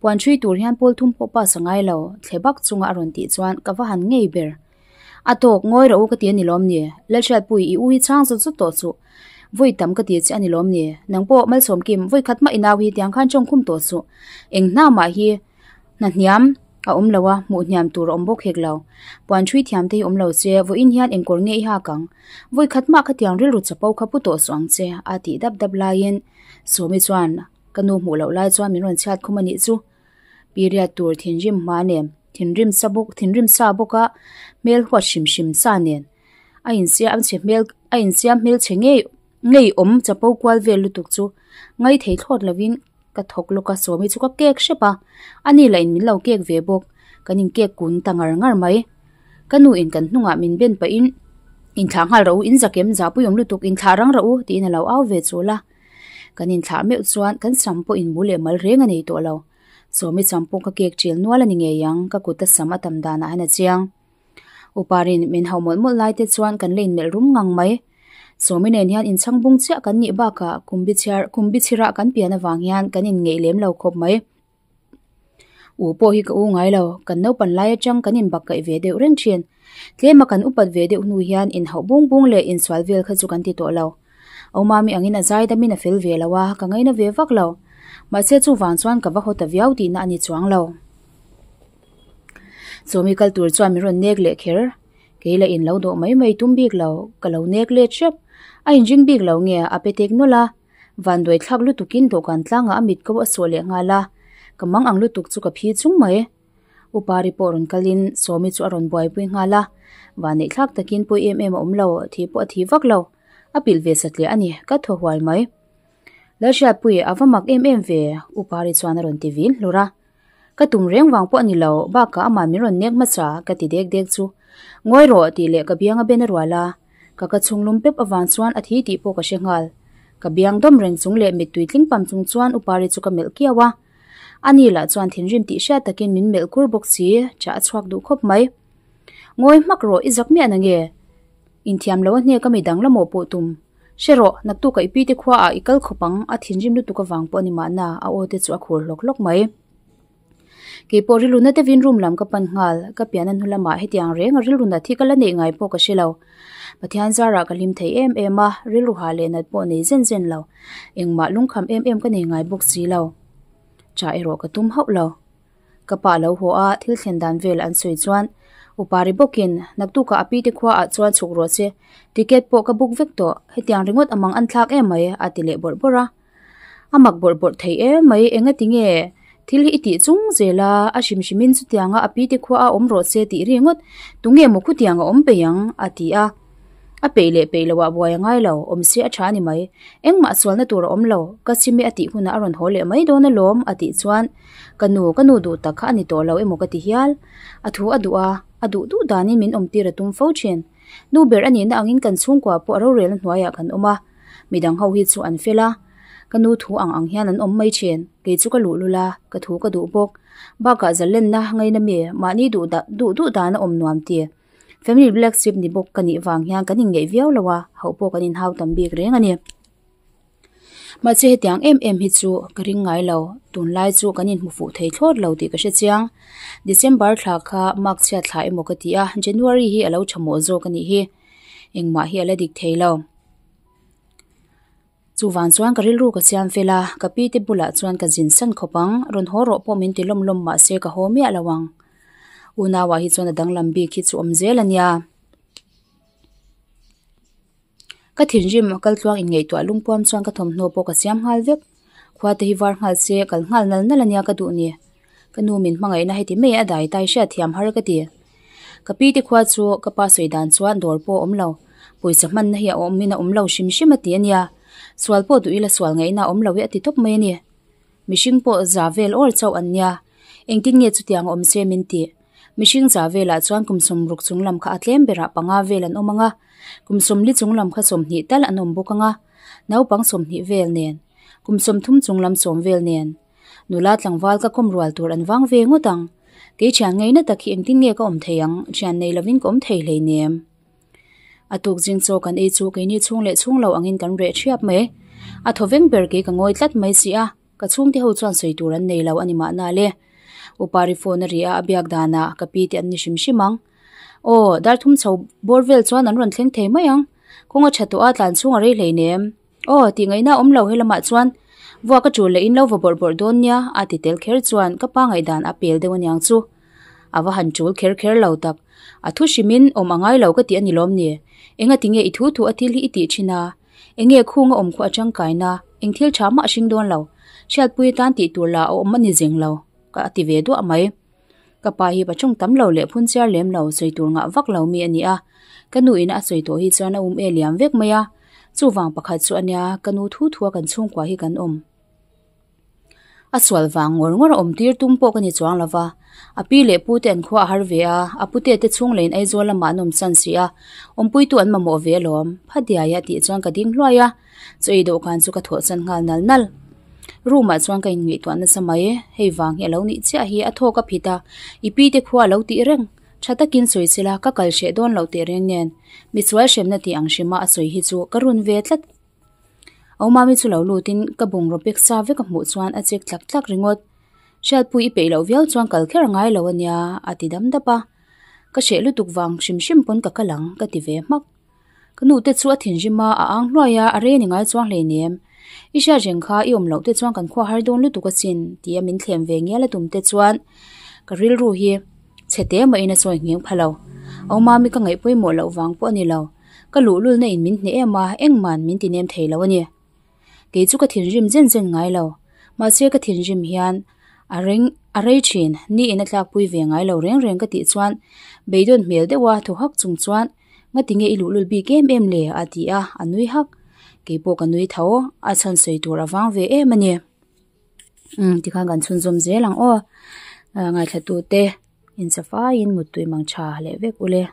A: Puan hrui tur hian pawl thum pawh pass a ngai lo, thle bak chunga a rawn tih chuan ka va han ngei ber. A tawk, ngawi rawh u ka ti a ni lawm ni? Lalhriatpui, i u hi chhang zawt zawt tawh suh. Vawi tam ka ti che a ni lawm ni? Nang pawh Malsawmkim, vawi khat mah i nau hi tiang khan tawng khum tawh suh. Eng hna mah hi hna hniam a awm lo a, hmuh hniam tur a awm bawk hek lo. Puan hrui thiam te hi awm lo che, vawiin hian engkawr nge i hak ang? Vawi khat mah khatiang rilru chapo kha pu tawh suh ang che, a tih dap dap laiin Sawmi chuan ka nu hmuh loh lai chuan min rawn chhiat khum a nih chu. Period tur thinrim hma nen, thinrim sa bawk, thinrim sa bawk a, hmel huat hrim hrim sa nen a insiam chhe hmel a insiam hmelchhe ngei ngei awm chapo kual vel lutuk chu ngaithei thlawt lovin ka thawk lawk a Sawmi chu ka kek hrep a, ani lah in min lo kek ve bawk, kan in kek kun ta ngar ngar mai. Ka nu in kan hnungah min ben pahin inthlah nghal rawh u, in zakem zahpui awm lutuk inthlah rang rawh u tiin a lo au ve chul a. Kan inthlah meuh chuan kan sam pawh in mu leh mal reng a nei tawh lo. Sawmi sam pawh ka kek ṭil nual a ni ngei ang, ka kut a sam a tam danah hian a chiang. Uparin min hau mawlh mawlh lai te chuan kan la inmelh rum ngang mai. Sawmi nen hian inchhang bung chiah kan nih bakah kum bi chhiar kum bi chhirah kan pian avang hian kan inngeih lem lo khawp mai. U pawh hi ka u ngai lo, kan naupan lai atang kan inbak kaih ve deuh reng thin. Tlema kan upat ve deuh hnu hian inhauh bung bung leh insual vel kha chu kan ti tawh lo. Aumami angin a zaidamin a fel ve lo a, ka ngaina ve vak lo. Mahse chuvang chuan ka va haw ta viau tihna a ni chuang lo. Chawmi kal tur chuan min rawn nek leh kher. Kei la in lo dawh mai mai tum bik lo, ka lo nek let hrep. A inring bik lo nge a pe tek nawlh a. Vanduai thlak lutukin dawhkan tlangah a mit ko a sawh leh nghal a, ka mang ang lutuk chu ka phi chung mai. Upari pawh rawn kalin Sawmi chu a rawn buaipui nghal a, vanneih thlak takin pawi em em a awm lo, thi pawh a thi vak lo. A pilh ve satliah a ni, ka thaw huai mai. Lalhriatpui a va mak em em ve, Upari chuan a rawn ti vin hlur a. Ka tum reng vang pawh a ni lo, bakah amah min rawn nek hmasa ka ti dek dek chu. Ngawi rawh tih leh ka biang a ben a rual a, ka ka chhung lum pep avang chuan a thi tih pawh ka hre nghal. Ka biang dawm reng chung leh mittui tling pam chung chuan Upari chu ka melh kiau a. Ani lah chuan thinrim tih hriat takin min melh kur bawk si, chah a chhuak duh khawp mai. Ngawi hmak rawh, i zak miah na nge? Inthiam lo a hnek a mi dang la maw pawh tum. Hre rawh, naktuk a i pi te khua ah i kal khawp ang, a thinrim lutuk avang pawh a ni mahna, a aw te chu a khur hlawk hlawk mai. Kei pawh rilru na deuhin room lam ka pan nghal, ka pian a hnu lamah hetiang reng a rilru nat hi ka la neih ngai pawh ka hre lo. Pathian zarah ka hlim thei em em a, rilru hah leh nat pawh nei zen zen lo. Engmah lungkham em em ka nei ngai bawk si lo. Chah erawh ka tum hauh lo. Ka pa lo haw a, thil thlen dan vel an sawi chuan Upari bawkin naktukah a pi te khua ah chuan chhuk rawh se, ticket pawh ka book vek tawh, hetiang ringawt a mang an thlak em mai a ti leh bawrh bawrh a. A mak bawrh bawrh thei em mai, enga ti nge thil hi i tih chung zel a, a hrim hrimin chutianga a pi te khua a awm rawh se tih ringawt, tunge maw khutiang a awm peih ang a ti a. A peih leh peih loh ah buai a ngai lo, awm se a tha a ni mai. Engmah sualna tur a awm lo, ka chime a tih hunah a rawn haw leh mai dawn alawm a tih chuan ka nu, ka nu duh tak kha a ni tawh lo emaw ka ti hial. A thu a duh a, a duh duh danin min awm tir a tum fo thin. Nu ber a nihna angin kan chhungkua pawh a rorelna hnuaiah kan awm a, midang ho hi chu an fel a, ka nu thu ang ang hian an awm mai thin. Kei chu ka luhlul a, ka thu ka duh bawk. Bakah zalenna ngaina mi, mahni duh duh duh dana awm nuam ti. Family black sheep ni bawk ka nih vang hian kan inngeih viau lo a, hauh pawh kan inhau tam bik reng a ni. Mahse hetiang em em hi chu ka ring ngai lo, tunlai chu kan inhmu fuh thei thlawt lo tih ka hre chiang. December thla kha mark chhiat thla emaw ka ti a, January hi a lo tha mawh zawk a nih hi. Engmah hi a la dik thei lo. Chuvang chuan ka rilru ka siam fel a, ka pi te bulah chuan ka zin san khawp ang, rawn haw rawh pawh min ti lawm lawm mah se ka haw miah lo ang. Unauah hi chuan a danglam bik hi chu awm zel a nia. Ka thinrim kal tluang inngaihtuah lungpuam chuan ka thawmhnaw pawh ka siam nghal vek. Khua te hi var nghal se kal nghal nal nal a nia ka duh ni. Ka nu min hmangaihna heti mai a dai tai hriat thiam har ka ti. Ka pi te khua chu ka pa sawi dan chuan dawr pawh a awm lo, pawisa hmanna hi a awm in a awm lo hrim hrim a ti a nia. Sual pawh duh ila sual ngaihna a awm lo e a ti tawp mai a ni. Mihring pawh za vel awr chauh an nia. Engtin nge chutiang a awm se min tih? Mihring za velah chuan kum sawmruk chung lam kha a tlem berah panga vel an awm ang a, kum sawmli chung lam kha sawmhnih tal an awm bawk ang a, naupang sawmhnih vel nen, kum sawmthum chung lam sawm vel nen. Nula tlangval ka kawm rual tur an vang ve ngawt ang. Kei thian ngaihna tak hi engtin nge ka awm thei ang, thian nei lovin ka awm thei hleinem. A tuk zing chaw kan ei chu keini chhung leh chhung lo angin kan reh thiap mai. A thaw veng ber kei ka ngawi tlat mai si a, ka chhungte ho chuan sawi tur an nei lo a ni mahna le. Upari phone a ri a, a biak danah ka pi te an ni hrim hrim ang. Aw, dar thum chho bawr vel chuan an rawn thleng thei mai ang. Kawng a tha tawh a, tlan chhung a rei hleinem. Aw, tih ngaihna awm lo helamah chuan vuak a tul leh in lo va bawrh bawrh dawn nia a ti tel kher chuan ka pa ngaihdan a pel deuh aniang chu. A va han tul kher kher lo tak. A thu hrimin awm a ngai lo ka tih a ni lawm ni? Enga ti nge i thu thu a thil hi i tih thin a? Enge khung a awm khuh a tangkaina? Eng thil tha mah a hring dawn lo. Hriatpui atan tih tur lah a awm a ni zeng lo ka a ti ve duah mai. Ka pa hi pachawng tam lo leh phun chiar lem lo sawi tur ngah vak lo mi a ni a, ka nu in a sawi tawh hi chuan a um e liam vek mai a, chuvang pakhat chu a nia ka nu thu thua kan chhungkua hi kan awm. A sual vang ngawr ngawr a awm tir tum pawh ka ni chuang lo va, a pi leh pu te an khua a har ve a, a pute te chhung leh in Aizawl lamah an awm chan si a, awmpuitu an mamawh ve alawm, Phadiaia tih chuan ka ding hluai a. Chaw ei dawhkan chu ka thawh chan nghal nal nal. Room ah chuan ka inngaihtuah nasa mai, hei vang hi a lo nih chiah hi a thawk a phit a, i pi te khua a lo tih reng. Tha takin sawi sela ka kal hreh dawn loh teh reng nen, misual hremna tih ang hrima a sawi hi chu ka run ve tlat. Aumami chu lo lutin ka bungraw pek sa vek a hmuh chuan a chek tlak tlak ringawt. Hriatpui i peih loh viau chuan kal kher a ngai lo a nia, a ti dam dap a. Ka hreh lutuk vang hrim hrim pawn ka kal ang, ka ti ve hmak. Ka nu te chu a thinrim a, a ang hluai a, a rei ni ngai chuang hleinem. I hriat reng kha i awm loh te chuan kan khua har dawn lutuk asin, tia min thlem ve ngial a tum te chuan ka rilru hi chhe te mahin a sawi ngheng pha lo. Au mami ka ngaih pawimawh loh vang pawh a ni lo. Ka luhlulna in min hneh em a, engman min ti nem thei lo a ni. Kei chu ka thinrim zen zen ngai lo. Mahse ka thinrim hian a reng a rei thin, ni in a tlakpui ve ngai lo reng reng ka tih chuan beidawn hmel deuh a thaw hak chung chuan Ngati nge i luhlul bik em em le? a ti a, a nui hak. Kei pawh ka nui tho, a chhan sawi tur a vang ve em a ni. Umm tikhan kan chhunzawm zel ang aw, ngaithla tute inchafaiin muttui mang tha leh vek ule.